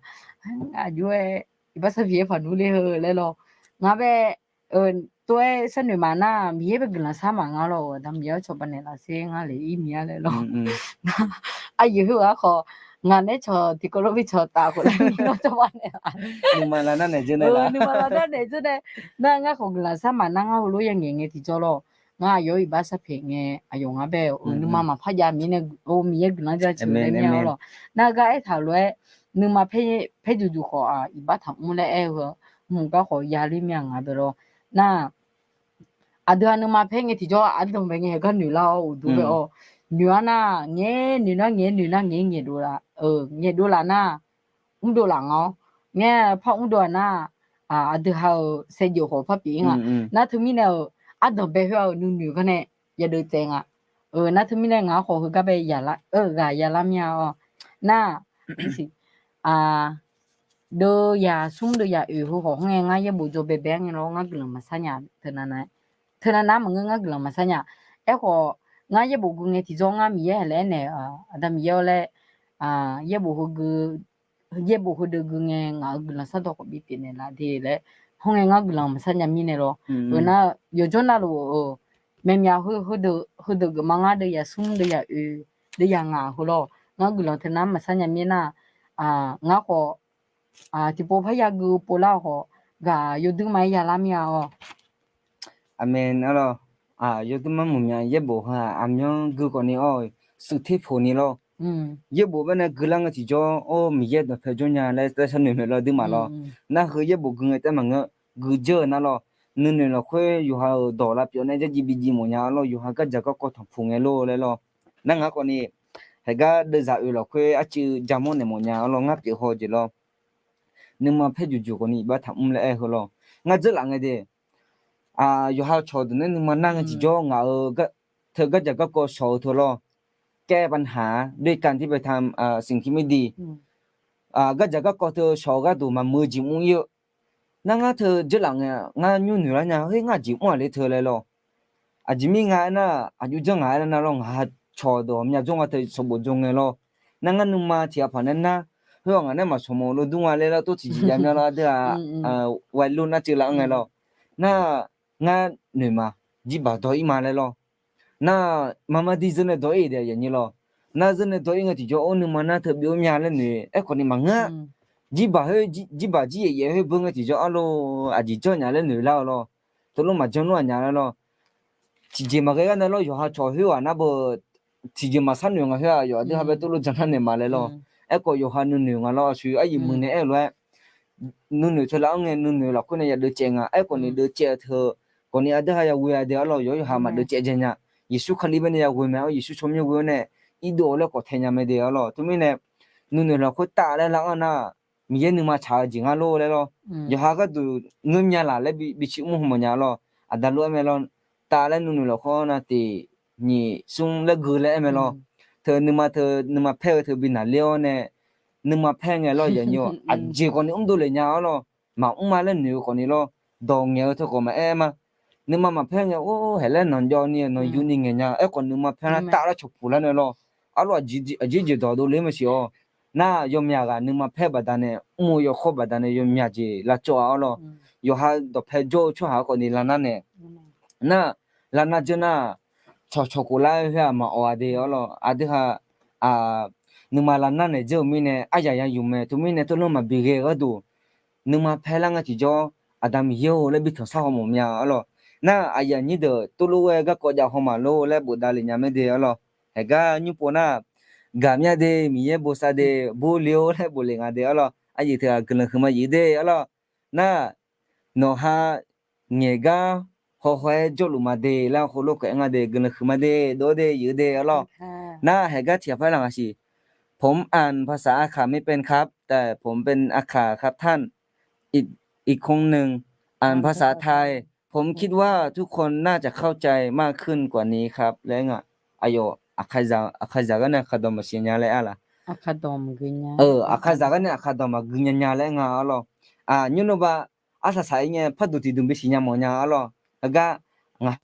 Aqjox-aer iqbax sharpyaeq ir paq nmr ler heu laer lawr. Ngar bae tov-aer sharnoeq ma nar, Miqyaer bae guiqlanq shar ma ngar lawr-euq, Aqda Miqyaer-awr cawba naeq laf sher ngar laeq-ir miq-a laer lawr. Aqyuif heughaq khawf, ngaq nae cawq tiqkawv lof bi cawq taf khof laer, nuima lar nar naeq dzeur nae, nuima lar nar naeq dzeur nae, nar ngar khawf guiqlanq shar ma nar ngar heulof-aer ya ngaeq ngae tiqjawr lawr. Ngar aqyawf-anr iqbax sharpyaeq ngae aqyawf ngar bae-euq nuima maqpar jav mirnae, Miqyaer guiqlanq jaceuq laer myav-awr lawr. Nar gar aertaq lof-aer, nuima paer juqjuq khawf iqbax tanqmr laer aer-eu heu, hmq gar khawf yaler myav ngaq bae lawr. Nar, aqdui-aq nuima paer ngae tiqjawr ardanq bae ngae gar noeq lar-awr uqduq bae-awr, noeq-ar nar ngaeq, noeq nar ngaeq, noeq nar ngaeq, ngaeqdov laf, ngaeqdov laf nar, mrdov laf nga-awr, ngae par mrdov-aq nar, aqdui ha-euq saevdzeuf khawf par pyeuf-ir nga. Nar teumirnae-euq ardanq bae khoer-aq-euq nuinoeq gar nae yadeuv tsaev nga. Nar teumirnae ngaq-anr khawf heugar bae ghaq yalar mir-a-awr. Nar, deuv yaq smr deuv yaq oeq heu khawf khoerngae ngar yaerbof jawr baebae-aer ngae lawr ngar guiqlanq maqshar nya teu navnav-aer. Teu navnav maqngeur ngar guiqlanq maqshar nya. Aerkhawf ngar yaerbof gui ngae tiqjawr ngar Miqyaer haq laer aernaeq, Aqda Miqyaer-awr laer, yaerbof heugui, yaerbof heudeuq gui ngae ngaq-euq guiqlanq shardawq khawf bipyeuf naeqlaf de laer, khoerngae ngar guiqlanq maqshar nya mirnae lawr. Nar yawqjawr navluf-euq maeqmyaq heudeuq geufma ngar deuv yaq smr deuv yaq oeq deuv yaq ngaq heu lawr, ngar guiqlanq teu nar maqshar nya mir nar, ngar khawf tiqpov parya gui pov lar-eu khawf, ghaq yawduir ma-aer yalar mir-a-awr. Aqmeq, arlawr, yawduir mar muiqmya yaerbof heu-aq aqmyanluf gui khawf ni-awr, shuif ter poq ni lawr. Yaerbof bae nae guilar ngae tiqjawr-awr Miqyaer dawqpae jawr nya laer taef sharnoeq maeq lawr duir maqlawr. Nar heu yaerbof gui ngae taef maqngeur, guidzeur-eu nar lawr. Nuinoeq lafkhoer yawqha-euq dawq lavpyeuf nae jarjiv bijiv mawf nya-a lawr, yawqha gardzaq garkawv tanqpuq ngae lor laer lawr. Nar ngaq khawf ni, haeqgar deuvzaq oeq lafkhoer arcuiv jamawr naeq mawf nya-a lawr, ngar pyeuf haw-eu jeq lawr. Nuima paer juqjuq khawf ni iqbax taqmr laer aer-eu heu lawr. Ngar dzeurlaf ngae de, yawqha cawqdeuq nae nuima nar ngae tiqjawr ngaq-euq teu gardzaq garkawv shawq-eu teu lawr. แก้ปัญหาด้วยการที่ไปทำสิ่งที่ไม่ดี gardzaq garkawv teu shawq-eu gharduq maqmuiq-eu jeq mr ir-eu. Nar ngar teu dzeurlaf ngae, ngar nymr noeq lar nya, khoer ngar jeq mr-aq le teu laer lawr. Aqjeq mir nga aernar, aqjox janr ngaq aernar lawr, ngaq ha cawqdeuq-awq myav jawr nga teu sanqbof jawr ngae lawr. Nar ngar nuima tiq ghaq paq nae nar, khoer-awq ngaq nae maqsawq mawf lo dur nga laer lawr, tov tiqjeq jav myav lawr ardeuv-aq, วัยรุ่น nar teuv laf-anr ngae lawr. Nar ngar noeq ma, jirbaq dawq ir ma laer lawr. Nar maqmar dir zeur nae dawq ir de aqyuif aqnyir lawr. Nar zeur nae dawq ir ngae tiqjawr-awr nuima nar teu bif-awr myav laer noeq. Aerkhawf ni maqngeur-a. Jirbaq khoer, jirbaq jir yaef yaef khoer beu ngae tiqjawr arlo aqjeq janr nya laer noeq lar-eu lawr. Teulof maqjanr lor aqnya laer lawr. Tiqjeq maqghae gar nae lawr, yawqha cawq khoer-aq nar beu tiqjeq maqsar noeq nga khoer-aq, yawqha deuq ha bae teulof jan nar naeq ma laer lawr. Aerkhawf yawqha nuinoeq nga lawr, aqshoe aryuif muiq nae aer-eu lof-aer nuinoeq teu laf-anr ngae nuinoeq lafkhoer nae yadeuv caev nga. Aerkhawf ni deuv caev-eu teu khawf ni aqdui ha yaghoe-a de arlawr, yawqha yawqha maqdeuv caev jae nya. Yeqsur Kali bae nae yaghoe mae-awr, Yeqsur tsawrmyanr ghoe-awr nae irdov-awq laer khawf tae nya mae de arlawr. Teumirnae nuinoeq lafkhoer taf laer lar-anr nar, Miqyaer nuima tsaq-eu jeq ngar lor laer lawr. Yawqha gharduq ngeur nya laq laer bi civ mr hmq mawf nya lawr. Aqda lof-aer mae lawr, tav laer nuinoeq lafkhoer nav tiq nyiq smr laer gui laer aer mae lawr. Teu nuima teu nuima paer-eu teu bi naqler-awr nae, nuima paer ngae lawr, yawqnyi-aq aqjeq khawfni mrdov lef nya-awr lawr. Maqmr ma laer noeq-eu khawfni lawr, dawq ngaeq-eu teu khawf maqaer ma. Nuima maqpaer ngae, or, haeq laer nanqjawv ni nanqyu ni ngaeq nya. Aerkhawf nuima paer nar tav lar cawqpuq lar nae lawr. Arlawr, aqjeq jeq dawq dovle-ir maqsiq-awr. Nar yawmyaq ghaq nuima paer baqdanae, mr-eu yawkawr baqdanae yawmyaq jeq lavcawv-a-awr lawr. Yawqha dawqpae jawr-eu tsawrhaq-anr khawfni lavnar nae, nar lavnar dzeur nar, cawqcawq khof lar-aer khoer-aq maqawq-a de-awr lawr. Aqdui ha nuima lavnar naeq dzeur-eu mirnae aryaq ya yuf mae. Teumirnae tawrlanr maqbi ghae-eu gharduq, nuima paer lar nga tiqjawr, Aqda Miqyaer-or laer bi tanqsar haw mawf mya-awr lawr. Nar aqyuif aqnyir deuq tov lof-aer garkawv jav haw maqlor laer bofdav lef nya mae de-awr lawr. Haeqgar nymr pov nar, gaq mya de, Miqyaer bosav de, bor le-or laer bof lef nga de-awr lawr. Aqyuif teughaq guiqlanq huiqma yif de-awr lawr. Nar nawqha ngaeqgar hawhaw-aer jawrluf ma de laer heulof-aer aer nga de, guiqlanq huiqma de, dov-awr de, yif de-awr lawr. Nar haeqgar tiqghaq par lar ngaq siq. ผมอ่านภาษาอาข่าไม่เป็นครับ แต่ผมเป็นอาข่าครับท่าน อีกคนหนึ่ง อ่านภาษาไทย ผมคิดว่าทุกคนน่าจะเข้าใจมากขึ้นกว่านี้ครับ laer nga. Aqyawf aqkaqzaq gar nae aqkaqdawq maqsiq nya laer-a laq. Aqkaqzaq gar nae aqkaqdawq maqgui nya nya laer nga-awr lawr. Nymr nov ba arsaq saq-ir ngae parduq tiqduq bisiq nya mawf nya-awr lawr. Heugar nga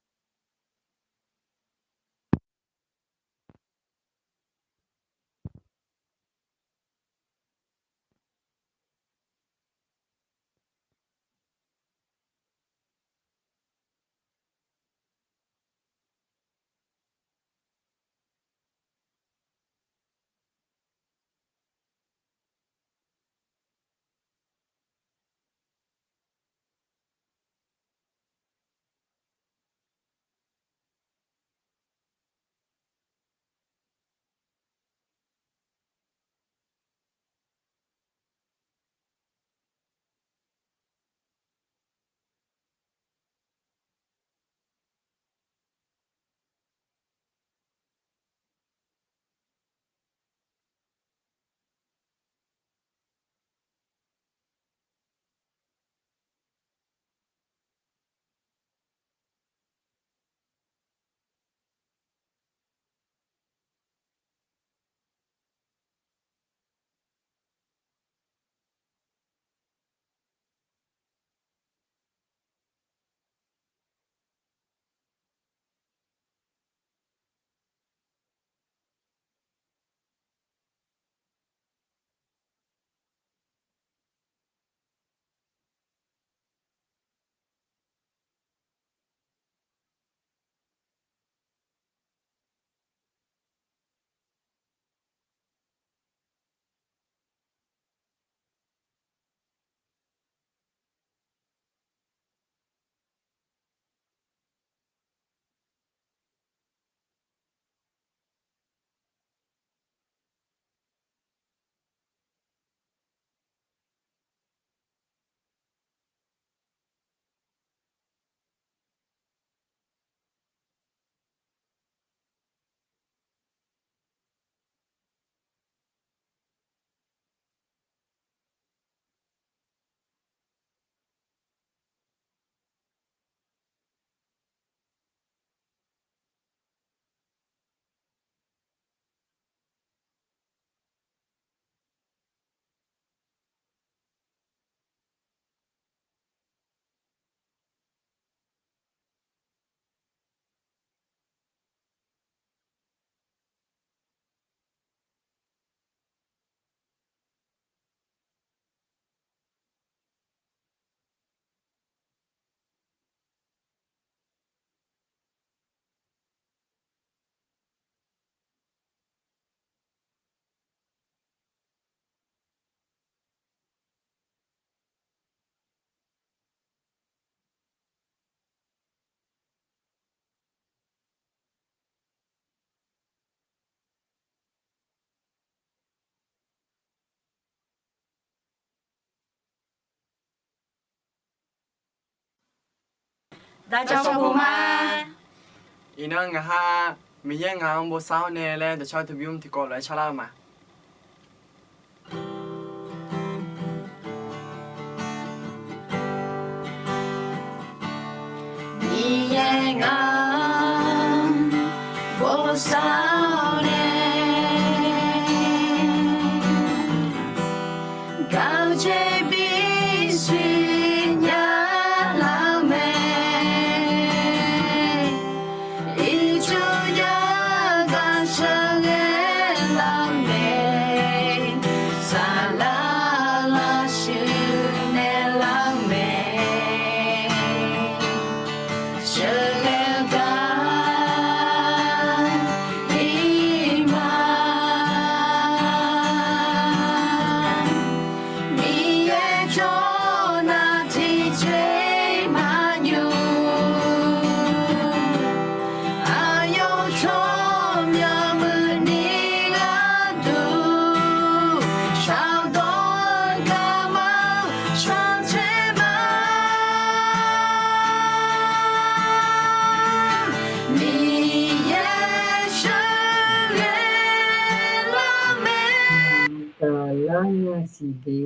Dawqcawq puq ma. Iqnan ngaq ha, Miqyaer ngaq-anr bosav-awr nae laer dawqcawq teu bymr tiqkawv lof-aer carlar-eu ma. Ngaq-anr bosav-awr nae, gaq-eu jeq bisiq nya lar mae. Ircuf jav gaq sheuqghae lar mae, saqlaq lafshuif naeq lar mae. Sheuqghae-eu gar ir ma. Miqyaer jawr nar tiqjeq maqnymr. Aqyawf tsawrmyanr muiqni gharduq shardawq-eu garma shar caer ma. Miqyaer sheuqghae lar mae. Gaqlar nya siq de.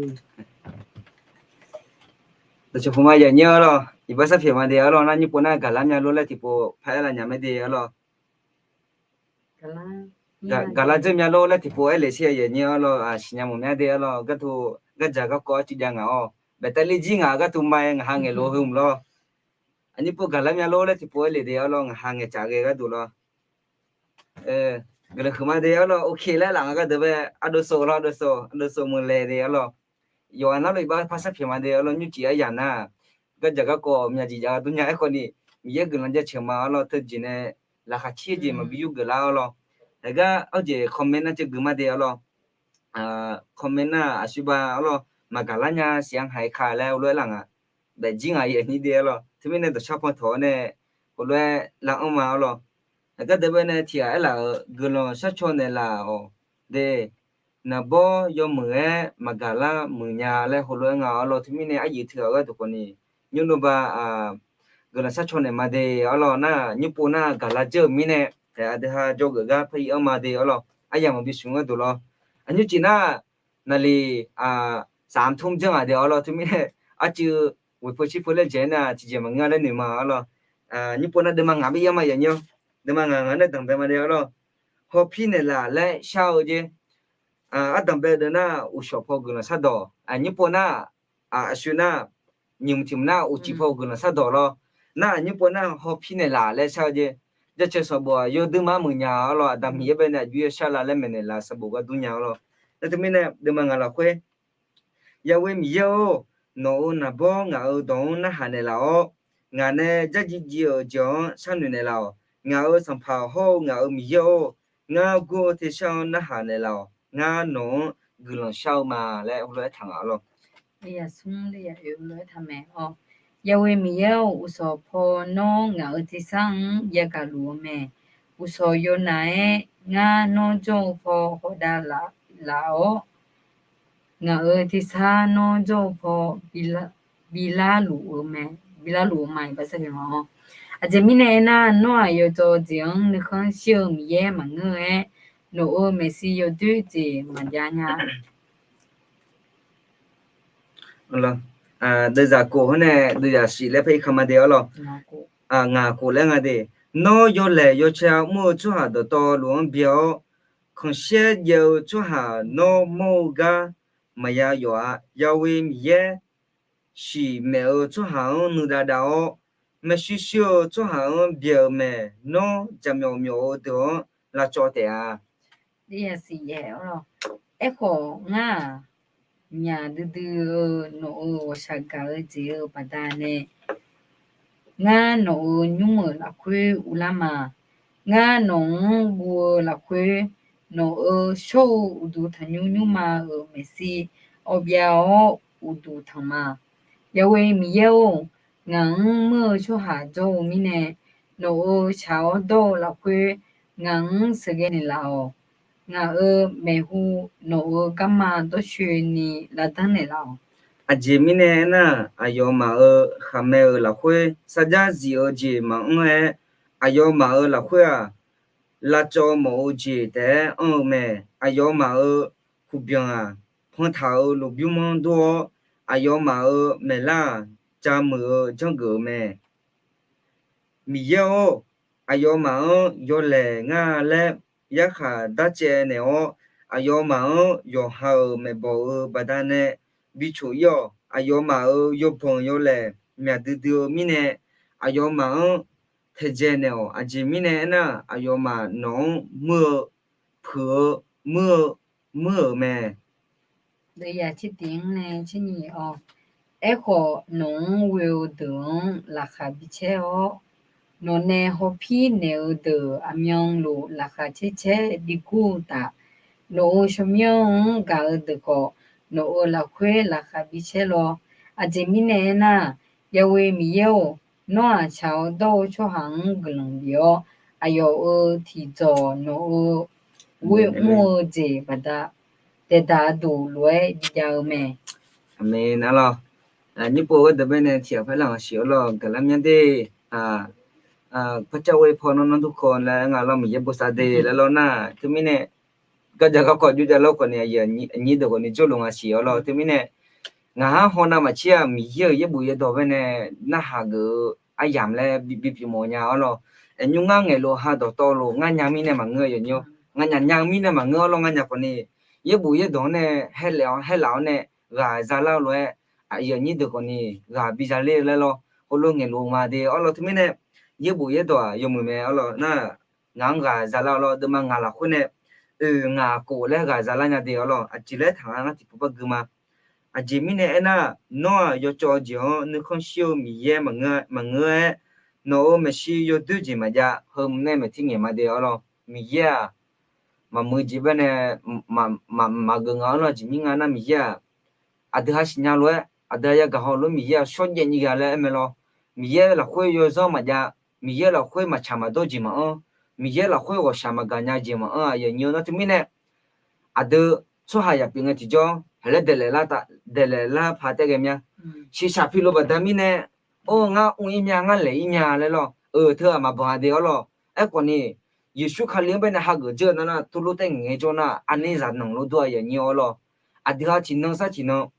Dawqcawq puq ma yaqnyir-awr lawr, iqbax sarpyaeq ma de-awr lawr, nar nymr pov nar gaqlar mya lor laer tiqpov paraer lar nya mae de-awr lawr. Gaqlar dzeur mya lor laer tiqpov aerlef shir-a yaqnyir-awr lawr, siqnya mawf mya de-awr lawr, gartov gardzaq garkawv arcuiv jav ngaq-awr, baeqtav ler jir ngaq-euq gartov ma-aer ngaq ha ngaeq lof heu mq lawr. Aqnyir pov gaqlar mya lor laer tiqpov aerlef de-awr lawr, ngaq ha ngaeqcaf ghae gharduq lawr. Guiqlanq huiqma de-awr lawr, ok laer laf nga gharduq bae, ardov sov lawr, ardov sov, ardov sov meuq laeq de-awr lawr. Yawqghaq nar lof iqbax par sarpyaeq ma de-awr lawr, nymrcif aryamq nar, gardzaq garkawv myaq jeq jav dur nya aerkhawf ni, Miqyaer guiqlanq jaceuq ma-awr lawr, teujeq nae laqkhaq caer jeq maqbi yur geuflar-awr lawr. Haeqgar awr jeq comment nar caev gui ma de-awr lawr. Comment nar aqsur ba-awr lawr, maqgaqlar nya siq-anr haiq ka laer heulof-aer laf nga. Daefjir ngaq yaqnyir de-awr lawr, teumirnae dawqshar pan tawq-awr nae heulof-aer lav anr ma-awr lawr. Haeqgar deuq bae nae tiq ghaq aerlaf-euq guiqlanq sharcaw naeqlaf-awq de. Naqbawr yawmuiq-aer maqgaqlar muiq nya laer heulof-aer nga-awr lawr, teumirnae aryuif teughaq gharduq khawf ni, nymr nov ba guiqlanq sharcaw naeq ma de-awr lawr, nar nymr pov nar gaqlar dzeur-euq mirnae, aqdui ha jawrgeuf gar par ir anr ma de-awr lawr, aryamq maqbi smq gharduq lawr. Aqnymr cif nar, naqliq saqmq tmr janr ghaq de-awr lawr, teumirnae arcuiv ghoeq peu shir peu laer dzaeq-aer nar tiqjeq maqngeur laer noeq ma-awr lawr. Nymr pov nar deuvma ngaq bi ir anr ma yaqnyir-awr, deuvma ngaq ngaq nae danqbae ma de-awr lawr. Hawpir naeqlaf laer shar-eu jeq, ardanqbae deuq nar uqshawq paw guiqlanq shardawq, nymr pov nar aqsur nar nyiq mq tiq mq nar uqcif paw guiqlanq shardawq lawr. Nar aqnymr pov nar hawpir naeqlaf laer shar-eu jeq, jaceuq sanqbof-aq yawdui mar muiq nya-awr lawr, Aqda Miqyaer bae nae aqjox-aer shar la laer maeqnaeq laf sanqbof gar dur nya-awr lawr. Nar teumirnae deuvma ngaq lafkhoer, Yahweh Miqyaer-or, nawq-euq naqbawr ngaq-euq dawq-anr narhaq naeqlaf-awr, ngaq nae dzardziv dziv-euq jeq-anr sharnoeq naeqlaf-awq. Ngaq-euq Sanqpaq hawr-eu ngaq-euq Miqyaer-or, ngar gur-eu tersar-anr narhaq naeqlaf-awq. Ngar nawq-anr guiqlanq shar-eu ma laer heulof-aer taq nga-awr lawr. Yawqha smr le yaf oe lof-aer taq mae-awr, Yahweh Miqyaer-or, uqshawq paw nawr ngaq-euq tersar-anr yagaq luf-eu mae. Uqshawq yawnaeq-aer ngar nawr jawr-eu paw hawdav laf-awr, ngaq-euq tersar nawr jawr-eu paw bilar luf-eu mae, bilar luf-eu ma. Iqbax sarpyaeq ma-awr, aqjeq mirnae aernar, nawr-aq yawdzawr jeq-anr nuikhanr shir-eu Miqyaer maqngeur-aer, nawq-euq maeqshi yawdoer jeq maqjav nya. Deuvzaq kof hawr nae deuvzaq shif laer par ir ka ma de-awr lawr. Ngaq kof laer nga de. Nawr yawlaeq yawcae mr-eu tsawrhaq dawqtawvluf-anr bya-awr, khanqsaer jaev-eu tsawrhaq nawr mawr-eu gar maqya yawf-a. Yahweh Miqyaer shiq maeq-eu tsawrhaq-anr nuidav dav-awr, maershuir shuir-eu tsawrhaq-anr bya-eu mae. Nawr jaqmyawf myawf-eu deuq-anr lavcawv taef-a. Aerkhawf, ngar-aq, myaq duidui-eu nawq-euq ghawqshaq gaq-eu jeq-euq baqda'nae, ngar nawq-euq nymr-euq lafkhoer uvlar ma. Ngar nawq-anr guv-eu lafkhoer, nawq-euq shawr-eu uqduq tanqnymr nymrma-euq maeqshi awbyav-awr uqduq tanq ma. Yahweh Miqyaer-or, ngaq-anr muir-eu tsawrhaq jawr-eu mirnae, nawq-euq shaq-awr dawr-eu lafkhoer ngaq-anr sheuqghae naeqlaf-awq. Ngaq-euq maeqhu nawq-euq garma dawrshoeni lavdanr naeqlaf-awq. Aqjeq mirnae aernar, aqyawfmaf-euq khaqmae-euq lafkhoer sarjax zif-eu jeq maqanr-aer, aqyawfmaf-euq lafkhoer-aq, lavcawv mawf-eu jeq taef-aer anr-eu mae. Aqyawfmaf-euq huqbyanq-aq, pantaq-euq lmqbymr-anr dur-awr, aqyawfmaf-euq maeqlar-aq, jamuiq-eu janrgeuf-eu mae. Miqyaer-or, aqyawfmaf-anr yawlaeq ngar laer yarkhaq darcaev naeq-awr, aqyawfmaf-anr yawqha-euq maeqbawq-euq baqdanae bi coq-ir-awq. Aqyawfmaf-euq yawbanq yawlaeq myaq duidui-eu mirnae, aqyawfmaf-anr taedzae naeq-awq. Aqjeq mirnae aernar, aqyawfmaf nawq-anr muir-eu, puiq-eu, muir-eu, muir-euq mae. Deuvyaq tsertiq-anr nae tsernyif-awr, aerkhawf, nawq-anr ghoe-eu deuq-anr laqkhaq bi caer-awr, nawqnae hawpir naeq-eu deuq aqmyanluf laqkhaq caer caer bi gur-eu taf. Nawq-euq tsawrmyanr-anr gaq-eu deuq khawf, nawq-euq lafkhoer laqkhaq bi caer lawr. Aqjeq mirnae aernar, Yaghoe Miqyaer-or, nawr-aq tsaq-awr dawr-eu tsawrhaq-anr guiqlanq bif-awr, aqyawf-euq tiqdzawq nawq-euq ghoe mr-eu jeq baqda, daeqdaq duq lof-aer bijav-eu mae. Aqmeq. Nar lawr, nyir pov gharduq baenae tiqghaq paerlar-anr siq-awr lawr, gaqlar myanr de. Par cav ghoe paw nawr nanr dur kawv laer nga lawr, Miqyaer bosav de laer lawr nar, teumirnae gardzaq garkawv jov jav lawr khawf ni, aqyuif aqnyir deuq khawf ni jawrluf nga siq-awr lawr, teumirnae ngaq-anr hawnav maqtser-aq, Miqyaer-euq yaerbof yaerdawq baenae narhaq geuf-eu aryamq laer bi pyeuf mawf nya-awr lawr. Aqnymr ngar ngaeqluf ha dawqtawvluf ngar nya mirnae maqngeur, aqyuif aqnyir-awr, ngar nya nya mirnae maqngeur-awr lawr, ngar nya khawf ni yaerbof yaerdawq-anr nae haerlaf-awr nae ghaq zalar-eu lof-aer, aqyuif aqnyir deuq khawf ni ghaq biza ler-eu laer lawr, heulof ngaeqluf ma de-awr lawr, teumirnae yaerbof yaerdawq-aq yawmuiq mae-awr lawr nar, ngaq-anr ghaq zalar-awr lawr, deuvma ngaq lafkhoer nae oeq ngaq khof laer ghaq zalar nya de-awr lawr, aqjeq laer taq nga ngar tiqpov par gui ma. Aqjeq mirnae aernar, nawr-aq yawcawv-eu jeq-anr nuikhanr shir-eu Miqyaer maqngeur-aer, nawq-euq maeqshi yawdoer jeq maqjav, heu nae maeqtir ngaeq ma de-awr lawr, Miqyaer-aq maqmuiq jeq baenae maqgeuf nga-awr lawr, aqjeq mir nga nar Miqyaer-aq aqdui ha siqnya lof-aer, aqdui ha yagaq haw lof-aer Miqyaer-aq shawrjaev nyir ghae laer aer mae lawr. Miqyaer lafkhoer yawzanr maqjav, Miqyaer lafkhoer maqtsaq maqdawr jeq maqanr, Miqyaer lafkhoer ghawqshaq maqgaq nya jeq maqanr, aqyuif aqnyir-awr, nar teumirnae aqdui tsawrhaq yaq pyeuf ngae tiqjawr, haqlaer daeqlaeq lar paq taef ghae mya. Shiqshaq piluf baqda mirnae, or ngar mr-ir mya, ngar laeq-ir mya laer lawr, eu teu-aq maqbanq-a de-awr lawr. Aerkhawf ni, Yeqsur Kali-anr baenae hageuf dzeur-eu nar nar, tuvlof taef ngaeq-aer jawr nar, aqnir zaqnanq lof dur-a, aqyuif aqnyir-awr lawr. Aqdui ha tiqnan sar tiqnan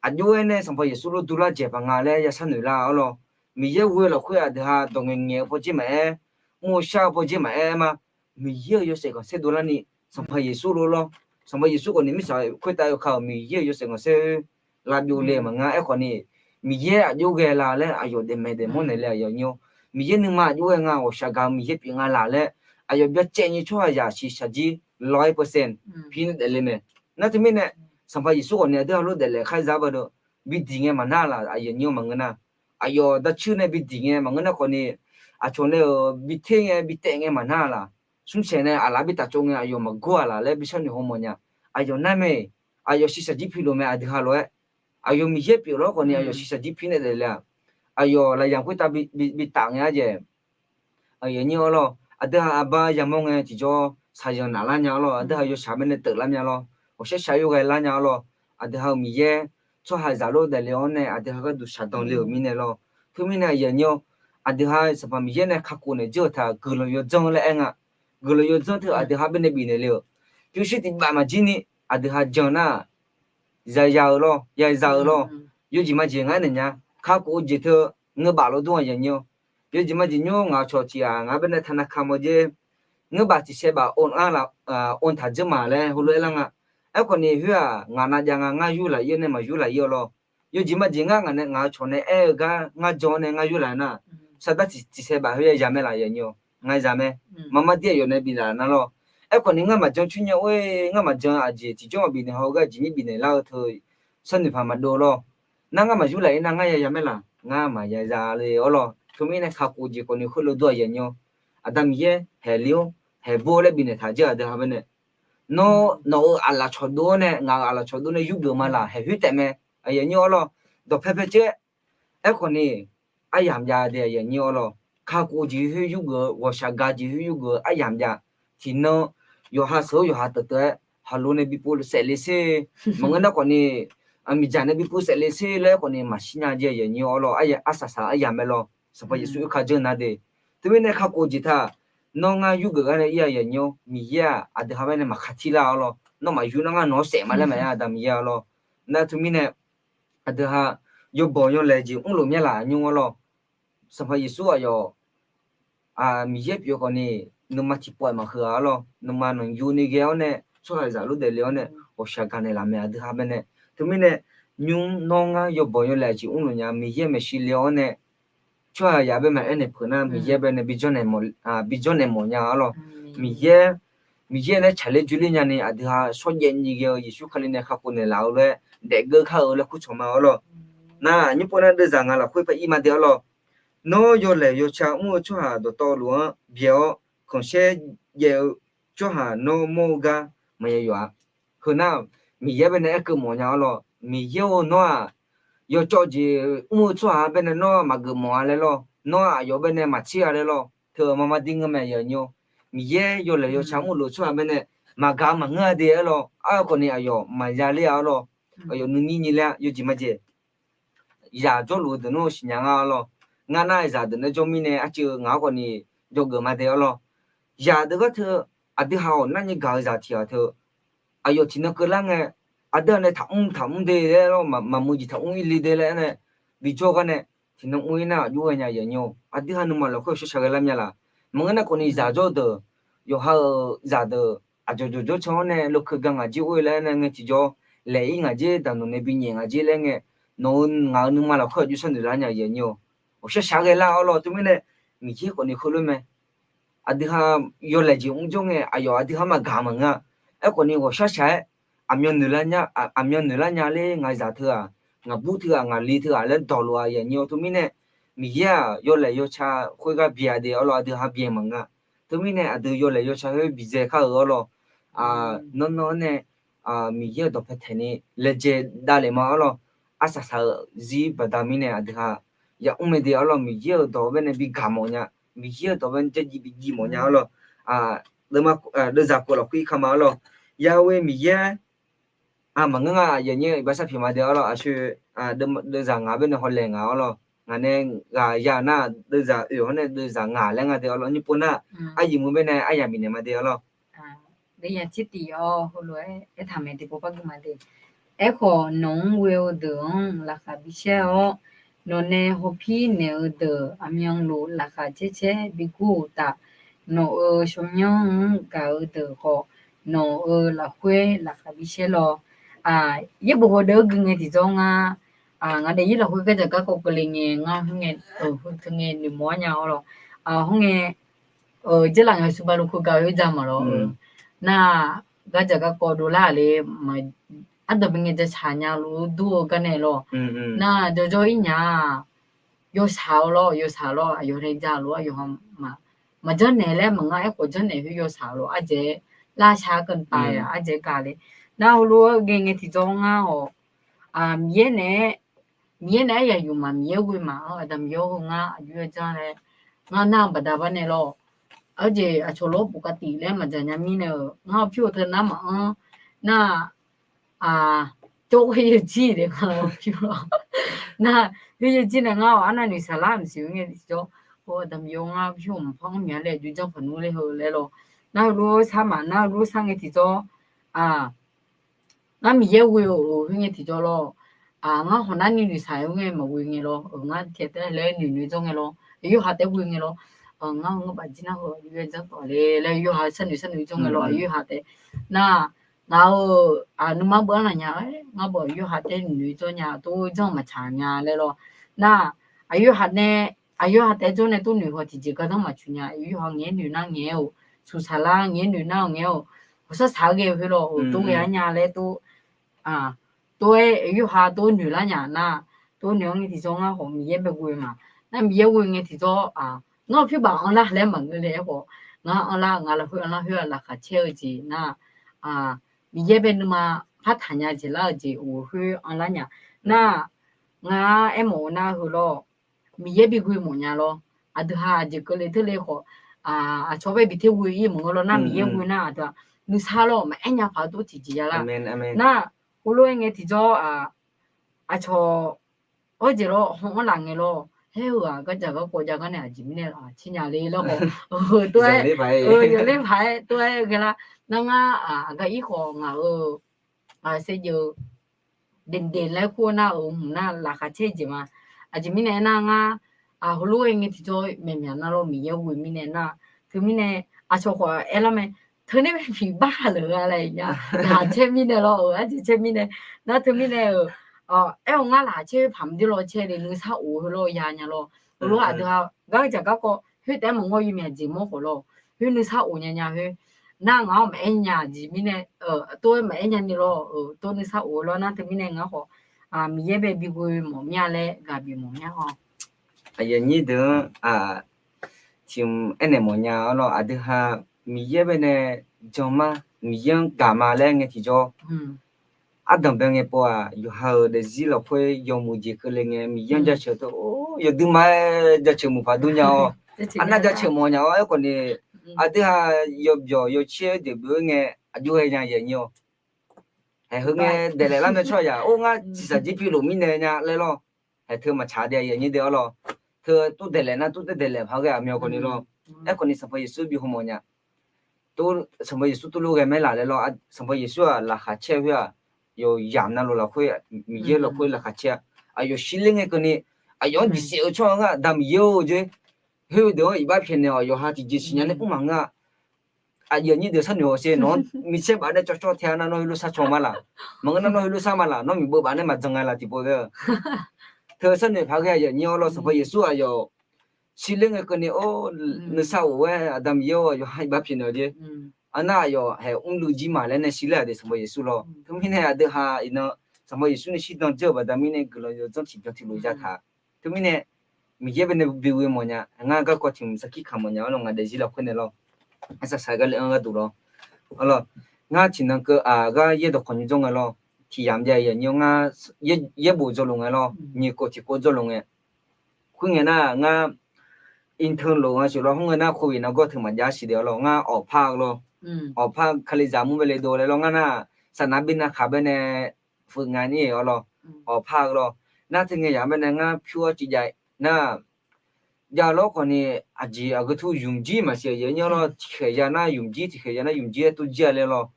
aqjox-aer nae Sanqpaq Yeqsur lof durlar dzaeq paq nga laer ya sharnoeq lar-awr lawr. Miqyaer ghoe-eu lafkhoer aqdui ha dawq ngaeqngaeq-eu pawdzer maqaer, mr-eu shar-eu pawdzer maqaer ma. Miqyaer-euq yawshaef khanqsaer dovlarni Sanqpaq Yeqsur lof lawr. Sanqpaq Yeqsur khawf ni mirtsaq khoertav yawkaq-euq Miqyaer-euq yawshaef khanqsaer lavbyov le maqnga. Aerkhawf ni, Miqyaer aqjox ghae la laer aqyawf daefmaeq daefmawr naeq le, aqyuif aqnyir-awr, Miqyaer nuima aqjox ghae nga, ghawqshaq gaq-eu Miqyaer pyeuf nga laq laer aqyawf byacaevni tsawrhaqzaq shiqshaq jir lof-aer percent pi nae daefle mae. Nar teumirnae, Sanqpaq Yeqsur khawf ni aqdui ha lof daeflaef kharzar baqdeuq, bi diq ngae maqnar laq, aqyuif aqnyir-awr, maqngeur nar, aqyawf darcuir nae bi diq ngae maqngeur nar khawf ni, aqcawq nae-euq bi ter ngae bi taef ngae maqnar laq, smrsaeq nae aqlaf bi taftsov ngae aqyawf maqgor-a laq laer bi sharnoeq haw mawf nya. Aqyawf nar mae, aqyawf shiqshaq jir pi lof mae, aqdui ha lof-aer aqyawf Miqyaer pyeuf lawr khawf ni aqyawf shiqshaq jir pi nae daefle-aq, aqyawf lafyamq khoertav bi taf ngae-a jeq. Aqyuif aqnyir-awr lawr, aqdui ha aqba yamawr ngae tiqjawr shaqzanq naflar nya-awr lawr, aqdui ha yawshaq baenae teuflar mya lawr, ghawqshaq shaq yawghae lar nya-awr lawr, aqdui ha-euq Miqyaer tsawrhaqzaq lof daefle-awr nae aqdui ha gharduq shaqdan le-euq mirnae lawr. Teumirnae aqyuif aqnyir-awr, aqdui ha Sanqpaq Miqyaer nae kakhof naeq dzeur-euq taq guiqlanq yawdzanr laer aer nga. Guiqlanq yawdzanr teu aqdui ha baenae bifnaeq le-euq, pyurshuir tiqbav maqjir ni aqdui ha jan nar, yaya-euq lawr, yaza-euq lawr, yawjeq majeq ngar naeq nya. Kakhof-eu jeq teu ngeur baf lawr dur-a, aqyuif aqnyir-awr, yawjeq majeq nymr ngaq-euq cawq tiq ghaq ngar baenae taqnaq kamq-awr jer, ngeur baf tiq saeq baf or-anr laf, or taq dzeur maq laer heulof-aer lar nga. Aerkhawf ni khoer-aq, ngaq navjav nga, ngar yurlaq-ir-awr nae maqyurlaq-ir-awr lawr. Yawjeq majeq ngar ngaq nae ngaq-euq cawq nae aer-eu gar ngar jan-awr nae ngar yurlaq nar, saqdar tiq saeq baf khoer ya ya mae laf, aqyuif aqnyir-awr, ngar za mae. Maqmar dir aqyawf nae biflaf nar lawr. Aerkhawf ni ngar maqjan coer nya-or-e, ngar maqjan aqjeq tiqjawr maqbif naeq haw-eu gar aqjeq nyir bifnaeq lar-eu teu sharnoeq paq maqdov lawr. Nar ngar maqyurlaq-ir nar ngar ya ya mae laf, ngar maqya za le-awr lawr. Teumirnae kakhof jeq khawf ni khoerlof dur-a, aqyuif aqnyir-awr, Aqda Miqyaer haeq le-awr haeq bo laer bifnaeq taq dzeur-a, aqdui ha baenae. Nawr nawq-euq aqlaf cawqdov-awr nae ngaq-euq aqlaf cawqdov nae yurgeuf ma laf, haeq khoer taef mae, aqyuif aqnyir-awr lawr. Dawqpae pae caer. Aerkhawf ni, aryamq jav de, aqyuif aqnyir-awr lawr. Kakhof jeq khoer yurgeuf-eu, ghawqshaq gaq jeq khoer yurgeuf-eu aryamq jav. Tiqnan yawqha sheuq-awr yawqha teuv teuv-aer haqlo nae bipov saefle sher. Maqngeur nar khawf ni, miqdzaq nae bipov saefle sher laer khawf ni maqshir nya jeq, aqyuif aqnyir-awr lawr. Arsaq saq-eu aryamq mae lawr. Sanqpaq Yeqsur khoerka janr nar de. Teumirnae kakhof jeq taq, nawr ngar yurgeuf gar nae ir, aqyuif aqnyir-awr, Miqyaer-aq aqdui ha baenae maqkaq tir lar-awr lawr. Nawr maqyur nar ngar nawq-anr saef ma laer maqaer, Aqda Miqyaer-awr lawr. Nar teumirnae aqdui ha yawbanq yawlaeq jeq mrlof myaer laf, aqyuif aqnyir-awr lawr. Sanqpaq Yeqsur aqyawf Miqyaer pyeuf khawf ni, nuima tiqpov-aer maqhuiq-a arlawr. Nuima nanqyuni ghae-awr nae, tsawrhaqzaq lof daefle-awr nae, ghawqshaq gaqnaeq laf mae aqdui ha bae nae. Teumirnae, nymr nawr ngar yawbanq yawlaeq jeq mrluf nya, Miqyaer maeqshi le-awr nae, tsawrhaqzaq bae maqaer naeq peuq nar, Miqyaer bae nae bijawr naeq mawf nya arlawr. Miqyaer, Miqyaer nae tsaqler dzoerler nyani aqdui ha shawrjaev nyi ghae-eu Yeqsur Kali nae kakhof naeqlaf-eu lof-aer daefgeur kar-eu laer kurcawq ma arlawr. Nar, nymr pov nar deuvzaq ngaq lafkhoer pav ir ma de arlawr. Nawr yawlaeq yawca mr-eu tsawrhaq dawqtawvluf-anr byae-awr, khanqsaer jaev-eu tsawrhaq nawr mawr-eu gar maqya yawf-a. Heu nar, Miqyaer bae nae aerkeuv mawf nya arlawr. Miqyaer-or, nawr-aq, yawcawv jeq mr-eu tsawrhaq bae nae nawr maqgeuf mawf-a laer lawr. Nawr aqyawf bae nae maqtser-a laer lawr. Teu maqma dir ngeur mae aqyuif aqnyir-or. Miqyaer yawlaeq yawca mrluf-eu tsawrhaq bae nae maqgaq maqngeur-a de arlawr. Arkhawf ni aqyawf maqya ler-a arlawr. Aqyawf nuinyir nyi ler-a yawjeq majeq zaq jawrluf-eu deuq nar siqnya nga arlawr. Ngar nar zaqdeuq nae jawr mirnae arcuiv-eu ngaq-anr khawf ni jawrgeuf ma de arlawr. Zaqdeuq gar teu, aqdui ha-awq narni gaq-eu zaq tiq ghaq teu, aqyawf tiqnan keuvlar ngae, aqdui ha nae taqmr taqmr de laer lawr, maqmuiq jeq taqmr ir le de laer nae bijawr gar nae, tiqnan mr ir nar aqjox ghae nya aqyuif aqnyir-or. Aqdui ha nuima lafkhoer shawrshaq ghae lar mya laq. Maqngeur nar khawf ni zaq jawr-eu deuq, yawqha-euq zaqdeuq aqdzawq dzawq jawrcan-awr nae lokeu ga ngaq jer or-e laer nae ngae tiqjawr laeq ir ngaq jer daqnawq nae binyaef ngaq jer laer ngae, nawq-eu ngaq-euq nuima lafkhoer aqjox sharnoeq lar nya aqyuif aqnyir-or. Ghawqshaq shaq ghae lar arlawr. Teumirnae, Miqyaer khawf ni heulof mae. Aqdui ha yawlaeq jeq mr jawr ngae aqyawf aqdui ha maqgaq maqngeur-a. Aerkhawf ni ghawqshaq shaq-aer aqmyan noeq lar nya ler ngaq zaq teu-aq, ngaq bur teu-aq, ngaq li teu-aq laer dawqlof-a aqyuif aqnyir-or. Teumirnae, Miqyaer-aq yawlaeq yawca khoergar byae de arlawr, aqdui ha byae maqngeur-a. Teumirnae aqdui yawlaeq yawca khoer biqdzae kar-eu arlawr. Nawr nawr nae Miqyaer-euq dawqpae taeq ni laejae davlef ma arlawr. Arsaq saq-eu zir baqda mirnae aqdui ha yamr mae de arlawr. Miqyaer-euq dawq bae nae bi gaq mawf nya, Miqyaer-euq dawq bae nae jarjiv bi jiv mawf nya arlawr. Deuvzaq khof lafkhoer ir kama arlawr. Yaghoe Miqyaer maqngeur nga aqyuif aqnyir iqbax sharpyeuf ma de arlawr. Aqshoe deuvzaq ngaq bae nae hawlaeq ngaq arlawr. Ngaq nae ghaq ya nar deuvzaq oeq hawr nae deuvzaq ngaq laer nga de arlawr. Nymr pov nar, aryuif meuq bae nae aryamq bifnaeq ma de arlawr. Deuvzaq tirtif-awr heulof-aer aertaq mae tiqpov par gui ma de. Aerkhawf nawq-anr ghoe-eu deuq-anr laqkhaq bi shaer-awr, nawqnae hawpir naeq-eu deuq aqmyanluf laqkhaq caer caer bi gur-euq uqtaf, nawq-euq shawmyanr-anr gaq-eu deuq khawf, nawq-euq lafkhoer laqkhaq bi shaer lawr. Yaerbof hawdeuq-anr gui ngae tiqjawr ngar, ngaq daefzir lafkhoer gardzaq garkawv keuvle ngae ngar khoerngae, heu teu ngae noeqmawr-ar nya arlawr. Khoerngae, Jarlaf ngaeqsur balo keuv gaq-eu oerja maqlawr-eu nar, gardzaq garkawv dovlar le, ardanqbae ngae jacaq nya luf dur-eu gar nae lawr. Nar jawrjawr ir nya-a, yawshaq-eu lawr, yawshaq lawr, aqyawf nae ja lof-aer yawqha maqjanr naeq laer maqngar, aerkhawf janr naeq khoer yawshaq-eu lawr, ardzaeq-aer lavshar keuvtav-a ardzaeq-aer gaq le. Nar heulof-aer ghae ngae tiqjawr ngar-awq, Miqyaer naeq-aer, Miqyaer naeq-aer yaqyuq ma, Miqyaer ghoe ma-anr aqda Miqyaer-awr heu ngar aqjox-aer janr laer ngar nar baqda bar nae lawr. Aqjeq aqcawq lof-aer bof kav tif laer maqdzaq nya mirnae-euq ngar pyur-eu teu nar maqanr nar, cawv khoer yawjir nae ngar pyur lawr. Nar, khoer yawjir nae ngar-awq arnavni saqlar maqsiq-eu ngae tiqjawr, aqda Miqyaer-awr ngar pyur maqpar anr mya laer aqjox janr paq nmr ler heu laer lawr. Nar heulof-aer sar maq nar heulof-aer sar ngae tiqjawr, ngar Miqyaer ghoe-euq khoerngae tiqjawr lawr. Ngar hawq narni noeqshaq-eu ngae maqghoe ngae lawr, ngar tiqtaef laer noeq noeq jawr ngae lawr, aqyawf ha taef ghoe ngae lawr. Ngar heu ngar bafjir nar heu aqjox-aer janr tawf le laer yawqha sharnoeq sharnoeq jawr ngae lawr, aqyawf ha taef nar, ngaq-euq nuima beu arnaq nya-aer ngar beu aqyawf ha taef noeq jawr nya, tov janr maqtsaq nya laer lawr. Nar, aqyawf ha nae, aqyawf ha taef jawr nae tov noeq haw tiqjeq gardanr maqtsoeq nya, aqyawf ha ngaeq-aer noeq nar ngaeq-aer-euq, suqsaq lar ngaeq-aer noeq nar ngaeq-aer-euq, ghawqshaq shaq-aer ghae-eu khoer lawr, tov ghae-ar nya laer tov, tov-aer aqyawf ha tov noeq lar nya nar, tov noeq-anr ngae tiqjawr ngar khawf Miqyaer bae ghoe ma. Nar Miqyaer ghoe ngae tiqjawr, ngar pyur baf anrlar laer maqngeur le-aer khawf, ngar anrlar, ngaq lafkhoer anrlar khoer-aq laqkhaq caer-eu jeq nar, Miqyaer bae nuima partaq nya jeq lar-eu jeq-euq khoer anrlar nya. Nar, ngar aermawf-eu nar heu lawr, Miqyaer bi ghoe mawf nya lawr. Aqdui ha aqjeq keuvle teurle khawf, aqcawq bae bi ter ghoe-ir maqngeur lawr nar, Miqyaer ghoe nar aqdui-aq nuisar lawr maqaer nya paq-eu tov tiqjeq ya lar. Nar, heulof-aer ngae tiqjawr, aqcawq Awr jeq lawr, haw-anr laf ngae lawr, haer-eu-aq gardzaq garkawv jav gar nae aqjeq mirnae aqtser nya le laer khawf, tov-aer, yawqler paq-aer tov-aer ghae lar. Nar ngar aqgar ir khawf ngaq-euq saevdzeuf daeqdaeq laer kur-eu nar-euq hmq nar laqkhaq caer jeq ma. Aqjeq mirnae aernar ngar Heulof-aer ngae tiqjawr maeqmyaq nar lawr, Miqyaer ghoe mirnae nar, teumirnae aqcawq khawf aerlar mae, teunae maeqpiq bar laf-eu-a laer nya, ghaq caer mirnae lawr-eu, arjeq caer mirnae, nar teumirnae-euq, aer-awr ngar laqkhaq caer-eu paq maqdir lawr caer le, nuisar of-eu lawr ya nya lawr. Heulof aqdui-a gar jaq garkawv khoer taef-aer maqngeur, yawmyaq jeq mawr khawf lawr, khoer nuisar of nya nya khoer, nar ngaq-anr maqaer nya-aq jeq mirnae, tov-aer maqaer nya ni lawr-eu, tov nuisar of-eu lawr, nar teumirnae ngar khawf Miqyaer bae bighoe mawf mir-a laer gaq bif mawf mir-a haw. Aqyuif aqnyir deuq-anr tiq hmq aernaeq mawfnya-awr lawr, aqdui ha Miqyaer bae nae jan ma, Miqyaer-anr gaq ma laer ngae tiqjawr, ardanq bae ngae pov-aq, yawqha-euq daefzir lafkhoer yawmuiq jeq keuvle ngae, Miqyaer-anr jaceuq teu-or, yawduima-aer jaceuq muiq paq dur nya-awr, arnav jaceuq mawf nya-awr, aerkhawf ni aqdui ha yawbyawq yawcaer-eu jeq byof-aer ngae, aqjox ghae nya yaf nyir-awr. Haeq heu ngae daeqlaef lar mae tsawrhaq-aq, or ngar tiqsaq jir piluf mirnae nya laer lawr. Haeq teu maqtsaq de, aqyuif aqnyir deuq-awr lawr. Teu tov daeqlaef nar tov daeqlaef paq ghae-aq, myawq khawf ni lawr. Aerkhawf ni Sanqpaq Yeqsur bi haw mawf nya. Sanqpaq Yeqsur tov lof ghae maer laf laer lawr. Sanqpaq Yeqsur-aq laqkhaq caer khoer-aq, yawqyamq navluf lafkhoer, Miqyaer lafkhoer laqkhaq caer-a. Aqyawf shirler ngae keuvni, aqyawf-anr bisiq-eu tsawrhaq-anr gar, Aqda Miqyaer-or jeq, khoerdeuq-anr iqbax pyaeqnaeq-awq, yawqha tiqjeq siqnya nae mr maqngeur-a. Aqyuif aqnyir deuq sharnoeq hawsher, nawq-anr micaer baf nae cawv cawv tae-a nar, nawr heulof sar caw ma laq? Maqngeur nar nawr heulof sar ma laq? Nawr miqbeuv baf nae maqjan nga laq tiqpov ghae-eu. Teu sharnoeq paq ghae aqyuif aqnyir-awr lawr, Sanqpaq Yeqsur aqyawf shirler ngae keuvni, or, nuisar of-aer Aqda Miqyaer-or, yawqha iqbax pyaeqnaeq-awq jeq. Arnar aqyawf haeq mrluiv jir ma laer nae shirler-aq de Sanqpaq Yeqsur lawr. Teumirnae aqdui ha iqnan Sanqpaq Yeqsur nae shirdan dzeur-euq baqda mirnae guiqlanq yawdzanr tiqbyan tiqlof zataq. Teumirnae Miqyaer bae nae bighoe mawfnya, ngar garkawv tiq hmq sarkir kamq mawfnya-awr lawr, ngaq daefzir lafkhoer nae lawr. Arsaq saq gar le-anr gharduq lawr. Arlawr, ngar tiqnan keuv-aq gar yaerdawq khawf nymr jawr ngae lawr. Tiq yamq jav yaf nyir-awr ngar yaerbof jawrluf ngae lawr, nyiq khof tiq khof jawrluf ngae. Khoerngae nar ngar intern lof nga sheuq lawr, khoerngae nar khof-iq nargawr teu maqjav siq de-awr lawr, ngar awqpar-eu lawr. Awqpar Kalizaq mur bae le dov laer lawr, ngar nar saqnav bi nav khaq bae nae fuiq nga ni-awr lawr, awqpar-eu lawr. Nar teu ngae yamq bae nae ngar pyur-awr civ jav nar, jav lawr khawf ni, aqjeq aqgeu tur ymq jir maqsiq aqyuif aqnyir-awr lawr, tiqkhaeq ya nar ymq jir, tiqkhaeq ya nar ymq jir-aer tov jir-a laer lawr.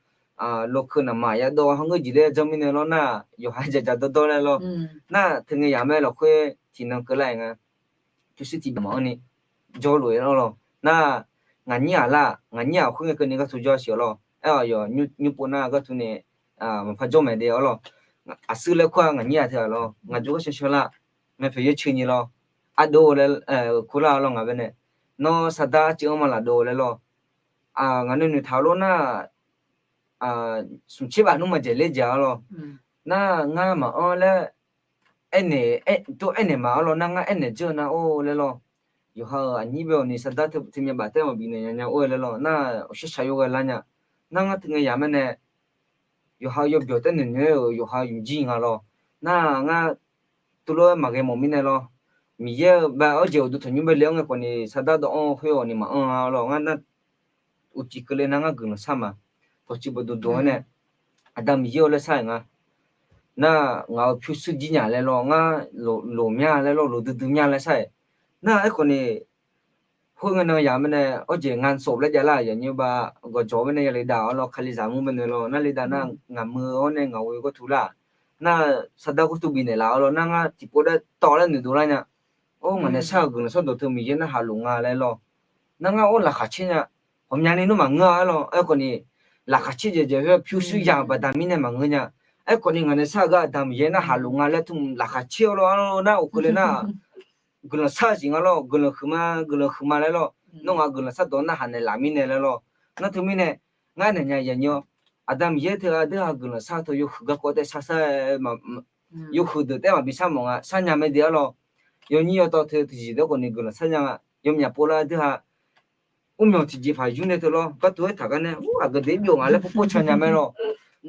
Lokeu naqmaq yadawv hangeur jeq laer janr mirnae lawr nar, yawqha dzaqdzaq dawrdawr laer lawr. Nar teu ngae yamq-aer lafkhoer tiqnan keuvlar-aer nga. Tuvshuir tiqbaq maqanr ni jawrluf-aer lawr lawr. Nar ngaq nyir-aq lar, ngaq nyir-aq khoerngae keuvni ghartu jawr siq-awr lawr. Aer-awq yawq nymr pov nar ghartu nae maqpar jawr maeq de-awr lawr. Aqsur laer kur-a ngaq nyir-aq teu-aq lawr, ngaq jov gharshaw shaw lar, ngae pyaeq yaer ceu nyi lawr. Ardov laer kur lar-awr lawr, ngaq bae nae nawr sardar arcuiv-anr ma laf dov laer lawr. Ngaq nuinoeq taq-eu lawr nar, smq tser baf nmr maqdzaeq ler dzaq-awr lawr. Nar ngar maqanr laer aernaeq, tov aernaeq ma-awr lawr, nar ngar aernaeq dzeur-eu nar or laer lawr. Yawqha-euq aqnyir bae-awq ni sardar teu myav baf taer maqbif naeq nya nya or laer lawr. Nar awqshar shaq yawghae lar nya. Nar ngar teu ngae yamq-aer nae yawqha yawbyawq taer noeq noeq-aer-euq yawqha ymq jir nga lawr. Nar ngar tov lof-aer maqghae mawf mirnae lawr. Miqyaer-eu ba awr jeq uqduq tanqnymr bae le-anr ngae khawf ni sardar dawv-anr khoer-awq ni maqanr-a lawr. Ngar nar uqcif keuvle nar ngar guiqlanq shar ma. Tawqciv bawqdmq dmq-aer nae Aqda Miqyaer-eu laer shar-aer nga. Nar ngaq-euq pyurshuir jir nya laer lawr, ngar loq mya laer lawr, loq duidui mya laer shar-aer. Nar aerkhawf ni khoerngae nan yamq-aer nae awr jeq nga sawf laer javlar-aq yawnyir ba gawqjawq-aer nae ya le dav-awr lawr, Kalizaq mur bae nae lawr, nar le dav nar ngaq muiq-awr nae ngaq ghoe ghartu lar. Nar sardar ghartu bifnaeq laf-awr lawr, nar ngar tiqpov daer tawv laer noeqdov lar nya. Or ngaq nae shar-euq guiqlanq shardawq teu Miqyaer narhaq luf nga laer lawr. Nar ngar or laqkhaq caer nya. Ghawqmyani nawr maqngeur-a lawr. Aerkhawf ni laqkhaq caer dzaeq dzaeq khoer pyurshuir ya-euq baqda mirnae maqngeur nya. Aerkhawf ni ngaq nae shar-eu gar Aqda Miqyaer narhaq luf nga laer tmr laqkhaq caer-awr lawr, nar uqkeuv le nar guiqlanq shar-eu siq nga lawr, guiqlanq huiqma, guiqlanq huiqma laer lawr. Nawr ngaq guiqlanq shardawq narhaq naeqlaf mirnae laer lawr. Nar teumirnae ngar aernaeq nya yaf nyir-awr, Aqda Miqyaer teu aqdui-aq guiqlanq shar teu yawhuiq garkawv taef shar-aer, yawhuiq deuq taef maqbi shar mawf nga, shar nya mae de-awr lawr. Yawnyir yawtawv teu tiqjeq deuq khawf ni guiqlanq shar nya nga. Yawmyaq pov lar aqdui-aq mrmyawq tiqjeqpaq yur nae teu lawr, gartuv-aer taq gar nae ur aqgeu deuq-ir byov nga laer pov pov can nya mae lawr.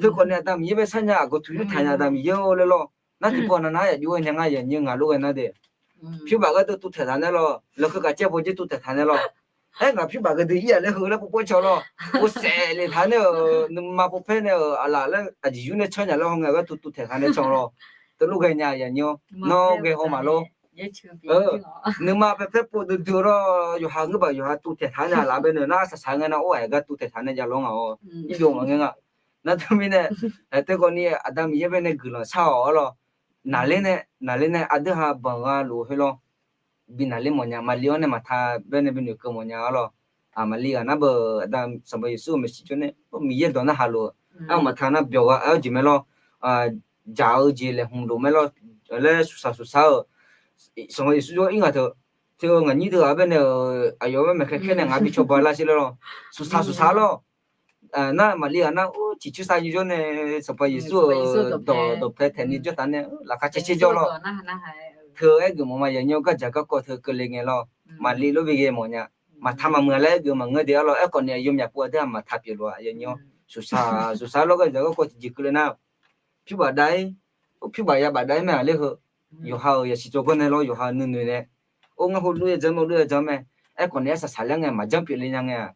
Teu khawf ni Aqda Miqyaer bae shar nya, aqgeu tuq yur taq nya Aqda Miqyaer-or laer lawr. Nar tiqpov nar nar yaf jov-aer nya ngar yaf nyir ngaq lof ghae nar de. Pyur baf gharduq tuv taeq taq nae lawr, lafkeuv kaqcaer pov jir tuv taeq taq nae lawr. Aer ngaq pyur baf gharduq ir-aq laer heu laer pov pov can lawr. Uvsaef le taq nae-euq nuima pov paer nae-euq aqlaf laer aqjeq yur nae canr nya laer haw ngae gharduq tuv taeq taq nae can lawr. Teulof ghae nya yaf nyir-awr, nawr ghae haw maqlor. Nuima paer paer pov duidui-eu lawr, yawqha ngeur baf yawqha tuv taeq taq nya laf bae nae nar saqsaq ngae nar or-aq gar tuv taeq taq nae jav lawr ngaq-awr, ir byov maqngae nga. Nar teumirnae, teu khawf ni Aqda Miqyaer bae nae guiqlanq shar-awq-awr lawr. Naqler nae naqler nae aqdui ha banq gha luf khoer lawr. bi naqler mawfnya, maqli-anr nae maqta baenae bi noeqkeuv mawfnya arlawr. Maqli ghaq nar beu, aqda Sanqpaq Yeqsur-euq maeqshi jawr nae, Miqyaer dawq narhaq lof-eu, aer-awr maqta nar byawq gha aer-awr jeq mae lawr. Dzaq-eu jeq laeqhmq lof mae lawr laer suqsaq suqsaq-eu, Sanqpaq Yeqsur jawr ir ngaq teu, teu ngaq nyir deuq-aq baenae-euq aqyawf-aer maeqkhaer khaer nae ngaq bi cawba lar sher laer lawr. Suqsaq suqsaq lawr. Nar maqli ghaq nar, or, ciqcursav yur jawr nae Sanqpaq Yeqsur-euq dawq dawqpae taeqni jawr taf nae laqkhaq caer caer jawr lawr. Teu-eu aer geuf mawf ma yanyir-awr, gardzaq garkawv teu keuvle ngae lawr. Maqli lof bi ghae mawfnya. Maqta maqmuiq-a laer aer geuf maqngeur de arlawr. Aerkhawf ni aqyawfmaf pov-a deuq-aq maqta pyeuf lof-a yanyir-awr, suqsaq suqsaq lawr, gardzaq garkawv tiqjeq keuvle nar, pyur bafdav-ir, or, pyur bafya bafdav-ir mae-aq ler heu. Yawqha-euq yasiq tsawrganr nae lawr, yawqha-euq nuinoeq nae, or, ngar heulof-aer jan mae, luf-aer jan mae. Aerkhawf ni arsaq saqlaer ngae maqjanr pyeufle nya ngae-aq,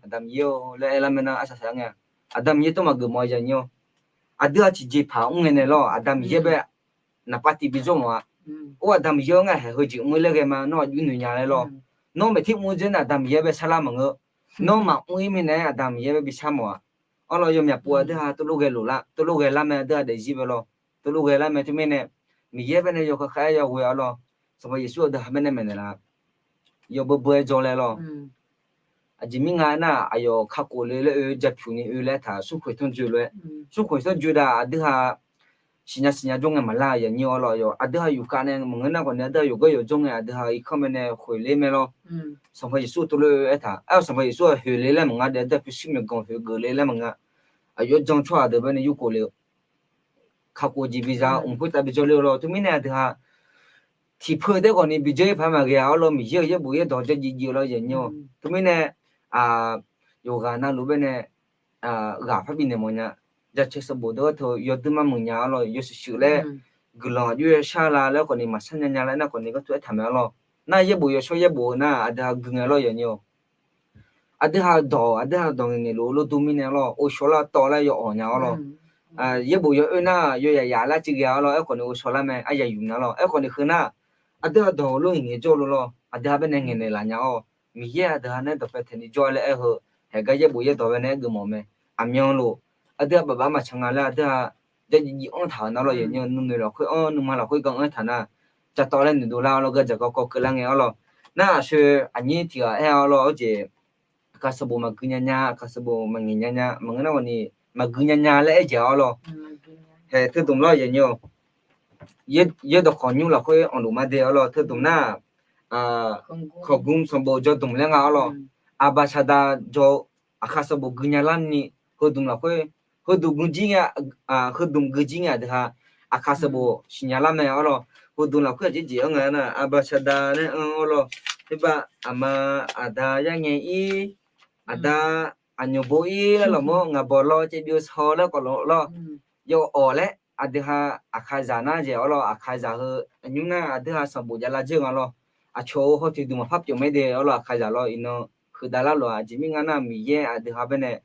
Aqda Miqyaer-or laer aerlar mae nar arsaq saqlaer ngae-aq, Aqda Miqyaer tawr maqgeuf mawf-a yanyir-awr. Aqdui-aq tiqjeqpaq mr ngae naeq lawr, Aqda Miqyaer bae naqpav tiq bi jawr mawf-a. Or, Aqda Miqyaer-or, ngar haeq heu jeq mr-ir laer ghae ma, nawr aqjox noeq nya laer lawr. Nawr maeqtir mr-eu dzer nae Aqda Miqyaer bae sharlar maqngeur. Nawr maqmr-ir mirnae-aer Aqda Miqyaer bae bi shar mawf-a. Arlawr, yawmyaq pov-a deuq-aq tawvlof ghae loflar, tawvlof ghae lar mae, aqdui-aq daefzir bae lawr. Tawvlof ghae lar mae teumirnae, Miqyaer baenae yawkhav khav-aer yaghoe-a arlawr. Sanqpaq Yeqsur-euq deuq ha baenae maeqnaeq laf, yawbeu beu-aer jawr laer lawr. Aqjeq mirnga aernar, aqyawf kakhof le laer oe, japyuq ni oe laer taq smrkhoeq tanrjoe lof-aer, smrkhoeq tanrjoe dav aqdui ha siqnya siqnya jawr ngae maqlar yanyir arlawr. Aqyawf aqdui ha yufkhav nae maqngeur nar khawf ni aqdui ha yawqgar yawqjawr ngae aqdui ha irkanr mae nae khoeq ler mae lawr. Sanqpaq Yeqsur tawvlof-aer taq aer-awr, Sanqpaq Yeqsur-aq hoeq le laer maqnga de, aqdui ha pyurshuir myawqganq hoeq geuf le laer maqnga. Aqyawf-aer jan tsawrhaq deuq baenae yurkhof le-eu kakhof jeq biza mq khoertav bijawr ler-eu lawr. Teumirnae aqdui ha tiqpeu taef khawf ni bijawr-ir paq maqghae-a arlawr, Miqyaer-euq yaerbof yaerdawq jawr jiv jiv-eu lawr yanyir-awr. Teumirnae yawqghaq navluf baenae ghaq parbi naeq mawfnya. Jaceuq sanqbof deuq-aer teu yawdui mar muiq nya arlawr, yawshuif shuif laer guiqlanq aqjox-aer shar la laer khawf ni maqshar nya nya laer nar khawf ni gartur aertaq mae arlawr. Nar yaerbof yawshawr yaerbof-eu nar aqdui ha gui ngae lawr yanyir-awr. Aqdui ha dawq, aqdui ha dawq ngaeq ngaeq luf-eu lof dur mirnae arlawr, ghovshaw lar tawv laer yaw awq nya arlawr. Yaerbof yaw oer nar yawyaq yaf lar civ ghae arlawr, aerkhawf ni ghovshaw lar mae, aryaq yuf nya lawr. Aerkhawf ni heu nar aqdui ha dawq-eu lof ngaeq ngaeq jawr lof lawr, aqdui ha baenae ngaeqnaeq laf nya-awr, Miqyaer aqdui ha nae dawqpae taeqni jawr laer aer heu, haeqgar yaerbof yaerdawq baenae aer geuf mawf mae. Aqmyanluf aqdui ha bafbav maqcan nga laer aqdui ha jar jiv jiv anr taq-euq nar lawr yanyir-awr, nuinoeq lafkhoer anr, nuima lafkhoer gar anr aertaq nar, cavtawv laer noeqdov lar arlawr, gardzaq garkawv keuvlar ngae arlawr. Nar aqshoe aqnyir tiq ghaq aer-a arlawr, arjeq aqkaq sanqbof maqgui nya nya, aqkaq sanqbof maqngaeq nya nya, maqngeur nar khawf ni maqgui nya nya laer aer jeq-a arlawr. Haeq teudmq lar yanyir-awr, yaerdawq khawqnymr lafkhoer anqluf ma de arlawr, teudmq nar, khawqgmr sanqbof jawrdmq laer nga arlawr. Aqbaq saqdaq jawr-eu aqkaq sanqbof gui nya larni, heudmq lafkhoer, heudmq gui jir ngae, heudmq gui jir ngae aqdui ha aqkaq sanqbof siqnya lar mae arlawr. Heudmq lafkhoer aqjeq jeq-anr nga nar, aqbaq saqdaq laer anr arlawr. Khoerbav aqma, aqda yarngae ir, aqda aqnymq bo ir laer lawqmawr, ngaq bawq law caev byov saw laer khawf lawr, yaw awq laer aqdui ha aqkaqzaq nar jeq arlawr, aqkaqzaq heu aqnymr nar aqdui ha sanqbof javlar dzeur nga lawr. Aqcawq-euq hawtoeq dmq maqpar pyeuf mae de arlawr, aqkaqzaq lawr iqnan huiqdav lar lof-a. Aqjeq mirnga nar Miqyaer aqdui ha baenae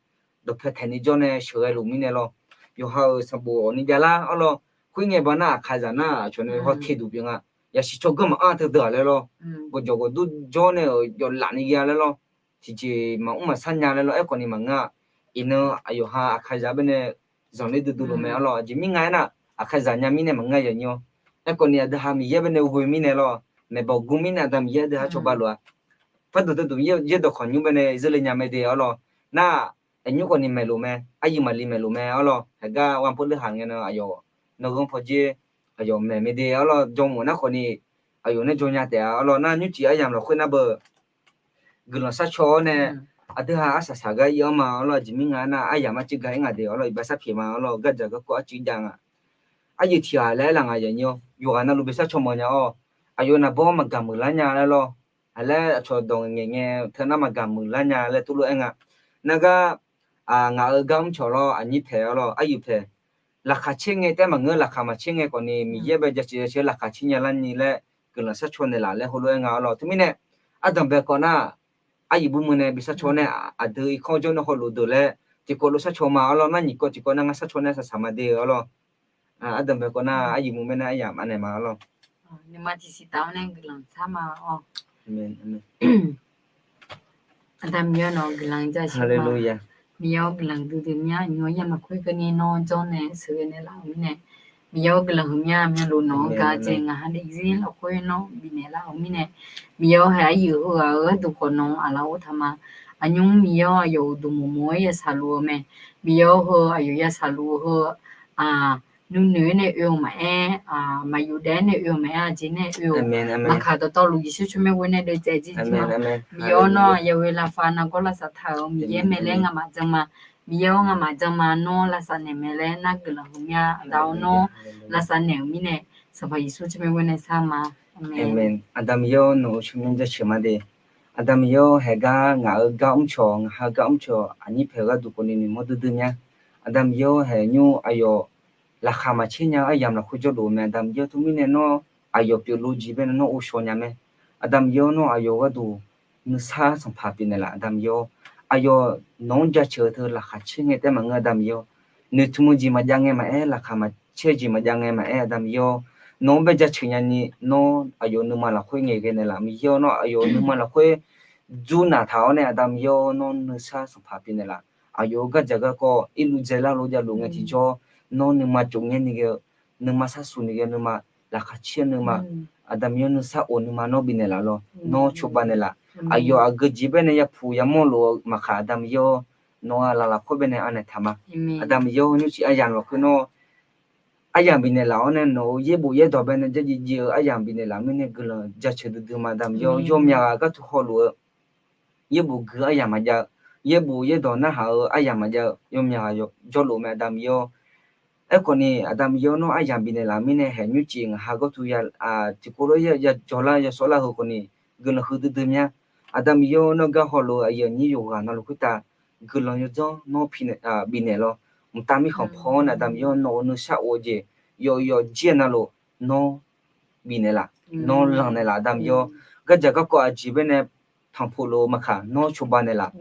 dawqpae taeqni jawr nae sheuqghae luf mirnae lawr. Yawqha-euq sanqbof awqni javlar arlawr. Khoerngae baq nar aqkaqzaq nar aqcawq nae hawtoeq duq pyeuf nga. Yasiq tsawrganr maqanr teu deuq-aq laer lawr, gawqjawq gawqdur jawr nae-euq yawflaf ni ghae-a laer lawr, tiqjeq maqmr maqsar nya laer lawr, aerkhawf ni maqngeur-a. Iqnan aqyawf ha aqkaqzaq baenae zanqler duidui luf mae arlawr. Aqjeq mirnga aernar, aqkaqzaq nya mirnae maqngeur yanyir-awr, aerkhawf ni aqdui ha Miqyaer baenae ghoe mirnae lawr, maeqbawq gur mirnae aqda Miqyaer aqdui ha cawba lof-a. Pardmq teudmq yaerdawq khawqnymr baenae zeur le nya mae de arlawr. Nar aqnymr khawf ni maeqlof mae, aryuif maqli maeqlof mae arlawr. Haeqgar ghanr pov leu haq ngae nan aqyawf nanrghanr pawdzer aqyawf maeq mae de arlawr. Jawr mawf nar khawf ni aqyawf nae jawr nya taef-a arlawr. Nar nymrcif aryamq lafkhoer nar beu guiqlanq sharcaw-awr nae, aqdui ha arsaq saq gar ir-anr ma arlawr. Aqjeq mirnga aernar, aryamq arcuiv ga ir nga de arlawr, iqbax sharpyaeq ma arlawr, gardzaq garkawv arcuiv jav nga. Aryuif tiq ghaq laer aer laf nga yanyir-awr, yawqghaq navluf bi sharcaw mawfnya-awr, aqyawf naqbawr maqgaq muiqlar nya laer lawr. Aqlaer aqcawq dawq ngaeq ngae teu nar maqgaq muiqlar nya laer tuvlof-aer nga. Nargar ngaq-euq gar mrcawq lawr, aqnyir paeq arlawr, aryuif paeq. Laqkhaq caer ngae taef maqngeur, laqkhaq maqcaer ngae khawf ni Miqyaer bae jaceuq jaceuq-aer laqkhaq caer nya larni laer guiqlanq sharcaw naeqlaf laer heulof-aer nga arlawr. Teumirnae ardanq bae kawv nar, aryuif bumui nae bi sharcaw nae, aqdui irkanr jawr nae hawluf deuq laer tiqkawv lof sharcaw ma arlawr. Nar nyiq kawv tiqkawv nar ngar sharcaw nae saqsaq ma de arlawr. Ardanq bae kawv nar aryuif mui bae nar aryamq anaeq ma arlawr. Nuima tiqsiq taf-awr nae guiqlanq sar ma-awr. Aqda Miqyaer nawq-eu guiqlanq ja shir-a. Miqyaer-awr guiqlanq duidui mya nymr-awr yamq lafkhoer keuvni nawr jawr nae sheuqghae naeqlaf-euq mirnae, Miqyaer-awr, guiqlanq huiqmya myanluf nawq-anr ga jeq ngaq ha daefzir lafkhoer nawr bifnaeq lar-euq mirnae, Miqyaer-awr, haeq aryuif heughaq-euq gharduq khawf nawq-anr aqlaf or taq ma. Aqnymr Miqyaer-awr, aqyawf uqduq moqmoq-aer ya shaqluf-eu mae. Miqyaer-awr, heu aqyawf ya shaqluf-eu heu, nuinoeq-aer nae oe-eu maqaer, maqyuf daef-aer nae oe-eu maqaer, aqjeq nae oe-eu maqkaq, dawqtawvluf Yeqsur tsawrmyanr ghoe nae deuvtsaev jir jir ma. Miqyaer-awr, nawr aqyawf-euq lafkhoer nargawr lavsav taq-euq Miqyaer mae laer ngamaf jan ma. Miqyaer-awr, ngamaf jan ma. Nawr lavsav naeq mae laer narguiq lanq huiqmya. Aqda-awr, nawr lavsav naeq-euq mirnae, Sanqpaq Yeqsur tsawrmyanr ghoe nae shar ma. Aqmeq. Aqda Miqyaer-awr, nawq-euq tsawrmyanr jaceuq ma de. Aqda Miqyaer-awr, haeq gar ngaq-euq gar mrcawq, ngaq ha gar mrcawq, aqnyir paeq-eu gharduq khawfni noeqmawr duidui mya. Aqda Miqyaer-awr, haeq nymr aqyawf laqkhaq maqtser nya-eu aryamq lafkhoer jawrluf-eu mae. Aqda Miqyaer-awr, teumirnae nawr aqyawf pyeufluf jeq baenae nawr ghovshaw nya mae. Aqda Miqyaer-awr, nawr aqyawf gharduq nuisar sanqpaq pyeufnaeq laf. Aqda Miqyaer-awr, aqyawf nawq-anr jaceuq-eu teu laqkhaq caer ngae taef maqngeur. Aqda Miqyaer-awr, noeqtmq-eu jeq maqjav ngae maqaer, laqkhaq maqcaer jeq maqjav ngae maqaer, Aqda Miqyaer-awr, nawq-anr bae jaceuq nyani, nawr aqyawf nuima lafkhoer ngaeqghae naeqlaf. Miqyaer-awr, nawr aqyawf nuima lafkhoer dzur naq taq-awr nae, Aqda Miqyaer-awr, nawr nuisar sanqpaq pyeufnaeq laf. Aqyawf-euq gardzaq garkawv irluf dzaelar lof javluf ngae tiqjawr, nawr nuima tsov ngaer ni ghae-eu, nuima sarsuq ni ghae-eu nuima, laqkhaq caer-eu nuima, Aqda Miqyaer-awr, nuisar of nuima nawr bifnaeq laf lawr. Nawr cawba naeqlaf. Aqyawf aqgeu jeq baenae yapuq yamawr lof-eu maqkaq, Aqda Miqyaer-awr, nawq-euq laf lafkhoer baenae anaeq taq ma. Aqda Miqyaer-awr, nymrcif aryamq lafkhoer nawr aryamq bifnaeq laf-awr nae, nawq-euq yaerbof yaerdawq baenae jarjir jir-eu aryamq bifnaeq laf mirnae guiqlanq jaceuq duidui ma. Aqda Miqyaer-awr, yawmyaq ghaq gharduq hawluf-eu yaerbof gui aryamq maqjav-eu, yaerbof yaerdawq narhaq-eu aryamq maqjav-eu yawmyaq ghaq jawrluf mae. Aqda Miqyaer-awr, aerkhawfni Aqda Miqyaer-awr, nawr aryamq bifnaeq laf mirnae haeq nymrcif ngaq ha gharduq ya, tiqkawv lof-aer ya jawrlar ya shawrlar heu khawfni guiqlanq huiqdui dui mya. Aqda Miqyaer-awr, nawr gar hawluf-eu aqyuif aqnyir yawqghaq navluf khoertav guiqlanq yawdzanr nawr bifnaeq lawr. Mqtav mirkhanq paw-anr nae Aqda Miqyaer-awr, nawq-euq nuisar of-eu jeq yawf yawf jir-eu navluf nawr bifnaeq laf, nawr lanq naeqlaf. Aqda Miqyaer-awr, gardzaq garkawv aqjeq baenae tanqpuq lof-eu maqkaq, nawr cawba naeqlaf.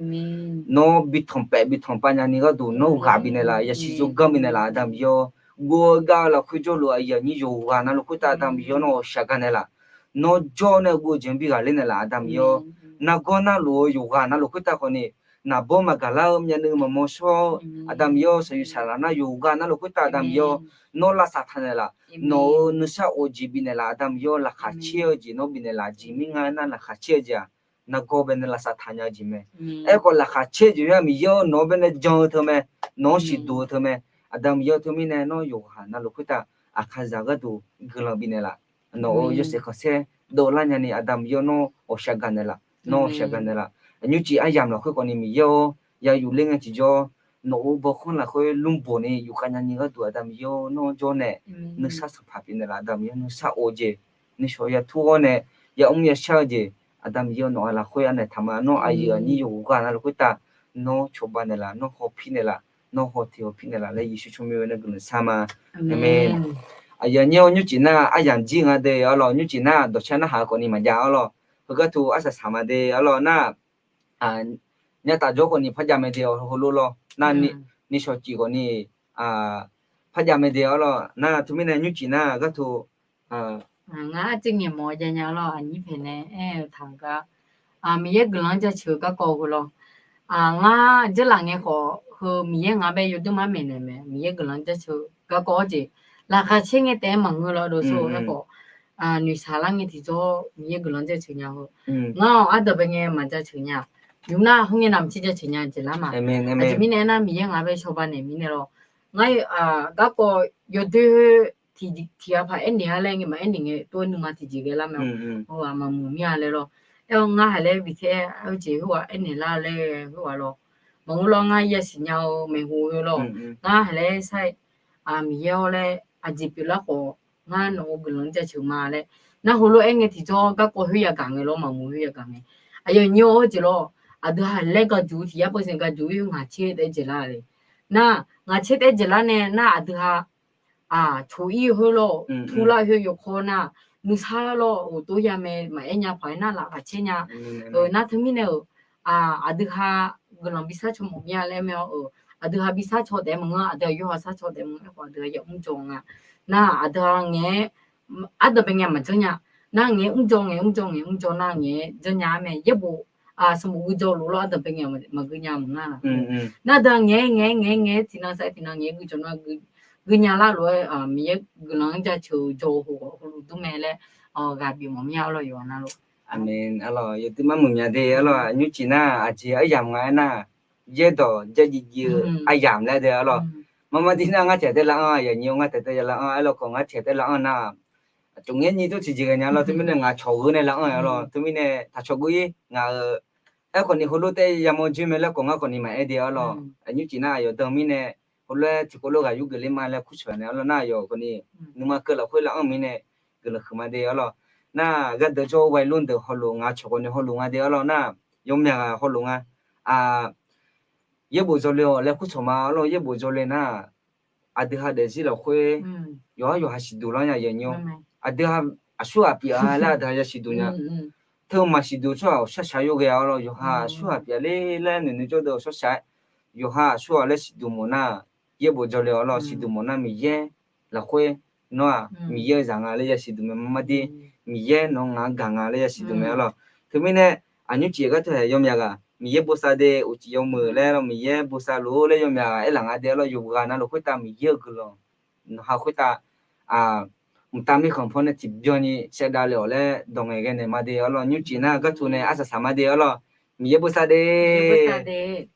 Nawr bi tanqpaef bi tanqpav nyani gharduq nawr ghaq bifnaeq laf, yasiq zoggar bifnaeq laf. Aqda Miqyaer-awr, gov-eu gav-eu lafkhoer jawrluf aqyuif aqnyir yawqghaq navluf khoertav Aqda Miqyaer-awr, nawr ghawqshaq gar naeqlaf. Nawr jawr nae gov-eu jeq-anr bi ghaqler naeqlaf. Aqda Miqyaer-awr, nargawr narluf-eu yawqghaq navluf khoertav khawfni naqbawr maqgaq lar-eu myavnuiv maqmawr shawr-awr, Aqda Miqyaer-awr, shaqyuif saqlaq nar yawqghaq navluf khoertav Aqda Miqyaer-awr, nawr lavsav taq naeqlaf. Nawq-euq nuisar of jeq bifnaeq laf. Aqda Miqyaer-awr, laqkhaq caer-eu jeq nawr bifnaeq laf. Jeq mirnga nar laqkhaq caer-eu jeq-aq, nargawr baenae lavsav taq nya-eu jeq mae. Aerkhawf laqkhaq caer-eu jeq-anr Miqyaer-awr, nawq-anr baenae jan-eu teu mae, nawq-anr siqduq-eu teu mae. Aqda Miqyaer-awr, teumirnae nawr yawqghaq navluf khoertav aqkaqzaq gharduq guiqlanq bifnaeq laf. Nawq-euq yawshaef khanqsaer dovlar nyani Aqda Miqyaer-awr, nawr ghawqshaq gar naeqlaf, nawr ghawqshaq gar naeqlaf. Nymrcif aryamq lafkhoer khawfni Miqyaer-awr, ya yufler ngae tiqjawr, nawq-euq bawrkhanr lafkhoer lmrbawq ni yufkhav nyani gharduq Aqda Miqyaer-awr, nawr jawr nae nuisar sanqpaq pyeufnaeq laf. Aqda Miqyaer-awr, nuisar of-eu jeq, nuishawq yatur-awr nae yamr yashar-eu jeq, Aqda Miqyaer-awr, nawq-euq lafkhoer anaeq taq ma. Nawr aqyuif aqnyir yawqghaq navluf khoertav nawr cawba naeqlaf, nawr hawpir naeqlaf, nawr hawteq hawpir naeqlaf laer Yeqsur tsawrmyanr nae guiqlanq shar ma. Aqmeq. Aqyuif aqnyir-awr, nymrcif nar aryamq jir nga de arlawq, nymrcif nar dawqcar narhaq-eu khawfni maqjav arlawq. Heugar tu arsaq saq ma de arlawq nar, nyataf jawr khawfni parjav mae de heulof lawr nar, nishawq cif khawfni parjav mae de arlawq nar, teumirnae nymrcif nar ghartu Ngar arcuiv ngaeqmawf-eu jav nya lawr, aqnyir paeq nae aer-eu taq-eu gar, Miqyaer guiqlanq-anr jaceuq-eu garkawv heu lawr. Ngar jeurlaf ngae khawf heu Miqyaer ngaq bae yawduir mar maeqnaeq mae, Miqyaer guiqlanq-anr jaceuq-eu garkawv-awr jeq, laqkhaq caer ngae taef-aer maqngeur lawr dovsur-eu aerkhawf, noeqshaq lar ngae tiqjawr Miqyaer guiqlanq-anr jaceuq nya heu. Ngar-awq ardanqbae ngae maqjaceuq nya. Nymr nar khoerngae navmaqtser jaceuq nya jeq lar ma. Aqjeq mirnae aernar, Miqyaer ngaq bae cawba naeq mirnae lawr. Ngar garkawv yawdoer tiq ghaq paq aernaeq-a laer ngae maqaer naeq ngae tov-aer nuima tiqjeq ghae lar mae. Heu-aq maqmuiq mir-a laer lawr. Aer-awr ngar haiq laer bitae-aer-eu jeq khoerghaq aernaeq lar laer khoerghaq lawr. Maqngeur lawr, ngar yasiq nya-eu maeqhu heu lawr. Ngar haiq laer sar-aer Miqyaer-awr laer aqjeq pyeuflar khawf, ngar nawq-euq guiqlanq-anr jaceuq ma laer. Nar heulof-aer ngae tiqjawr garkawv khoer yagaq ngae lawr, maqmuiq khoer yagaq ngae. Aqyuif aqnyir-awr, heujeq lawr, aqdui ha laer gaq juq-eu tiq yar percent gaq juq-ir heu ngaq tser taef-aer jeq lar le. Nar ngaq tser taef-aer jeq lar nae nar aqdui ha coq-ir-eu khoer lawr, turlar khoer yawkawr nar, nuisar lawr, uqtov ya mae maqaer nya paq-aer nar laqkhaq caer nya. Nar teumirnae-euq aqdui ha guiqlanq bi sar caw mawf mir-a laer mae-awr, aqdui ha bi sar caw taef-aer maqngeur, aqdui ha yawqha sar caw taef-aer maqngeur, aerkhawf aqdui ha yamr jawr nga. Nar aqdui ha ngae-aer ardanqbae ngae maqjanr nya. Nar ngaeq-aer mrjawr, ngaeq-aer mrjawr, ngaeq-aer mrjawr nar ngaeq-aer janrnya-ar mae. Yaerbof sanqbof gui jawr luf lawr, ardanqbae ngae maqgui nya maqngar la. Nar aqdui ha ngaeq-aer ngaeq-aer ngaeq-aer ngaeq-aer tiqnan sar-aer tiqnan ngaeq-aer gui jawr nar gui gui nya lar lof-aer Miqyaer guiqlanq-anr jaceuq-eu jawr-eu hawr-awq heulof dur mae laer ghaq bif mawf mir-a arlawr yawqha navluf. Aqmeq arlawr, yawduir mar muiq mya de arlawr. Aqnymr cif nar aqjeq aryamq nga aernar, yaerdawq jarjiv jiv-eu aryamq laer de arlawr. Marmar dir nar ngar tiq ghaq taef lar-anr aqyawf nyi-awr ngar tiq ghaq taef lar-anr aerlawq khawf ngar tiq ghaq taef lar-anr nar, aqcawq ngaer nyi dur tiqjeq ghae nya arlawr. Teumirnae ngaq cawq gheu nae lar-anr arlawr. Teumirnae taq cawq gui-ir ngaq-euq aerkhawf ni heulof taef yamawr joer mae laer khawf ngar khawf ni maqaer de arlawr. Aqnymr cif nar aqyawf dan mirnae heulof-aer tiqkawv lof ghaq yur geuf ler ma laer kur cawq nae arlawr. Nar aqyawf khawf ni nuima keuv lafkhoer lar-anr mirnae guiqlanq huiq ma de arlawr. Nar gharduq jawr-eu วัยรุ่น deuq hawrlof nga cawq khawf ni hawrlof nga de arlawr. Nar yawmyaq ghaq hawrlof nga. Aq, yaerbof jawrle-awq laer kur cawq ma arlawr. Yaerbof jawrle nar, aqdui ha daefzir lafkhoer yawqha yawqha siqduq lar nya yawqnyir-awr, aqdui ha aqsurghaq pyeuf-a laer aqdui ha yasiqduq nya. Teu maqsiqduq tsawrhaq-awq shaqshaq yawghae-a arlawr. Yawqha aqsurghaq pyeuf-a ler laer noeqnoeq jawr deuq-awq shawrshaq-aer, yawqha aqsurghaq laer siqduq mawf nar, yaerbof jawrle-awq arlawr. Siqduq mawf nar Miqyaer lafkhoer nawr-aq Miqyaer-eu zaq nga laer yasiqduq mae. Marmar dir Miqyaer nawq-anr ngaq-anr gaq nga laer yasiqduq mae arlawr. Teumirnae aqnymr cif gar teu haeq yawmyaq ghaq Miqyaer bosav de uqcif yawmuiq laer arlawr. Miqyaer bosav luf-ur laer yawmyaq ghaq aerlaf nga de arlawr. Yawqghaq navluf khoertav Miqyaer-euq guiqlanq nawqha khoertav mqtav mirkhanq pawnae tiqbyan ni saevdav le-awq laer dawq ngaeqghae naeq ma de arlawr. Nymr cif nar gar teu nae arsaq saq ma de arlawr. Miqyaer bosav de.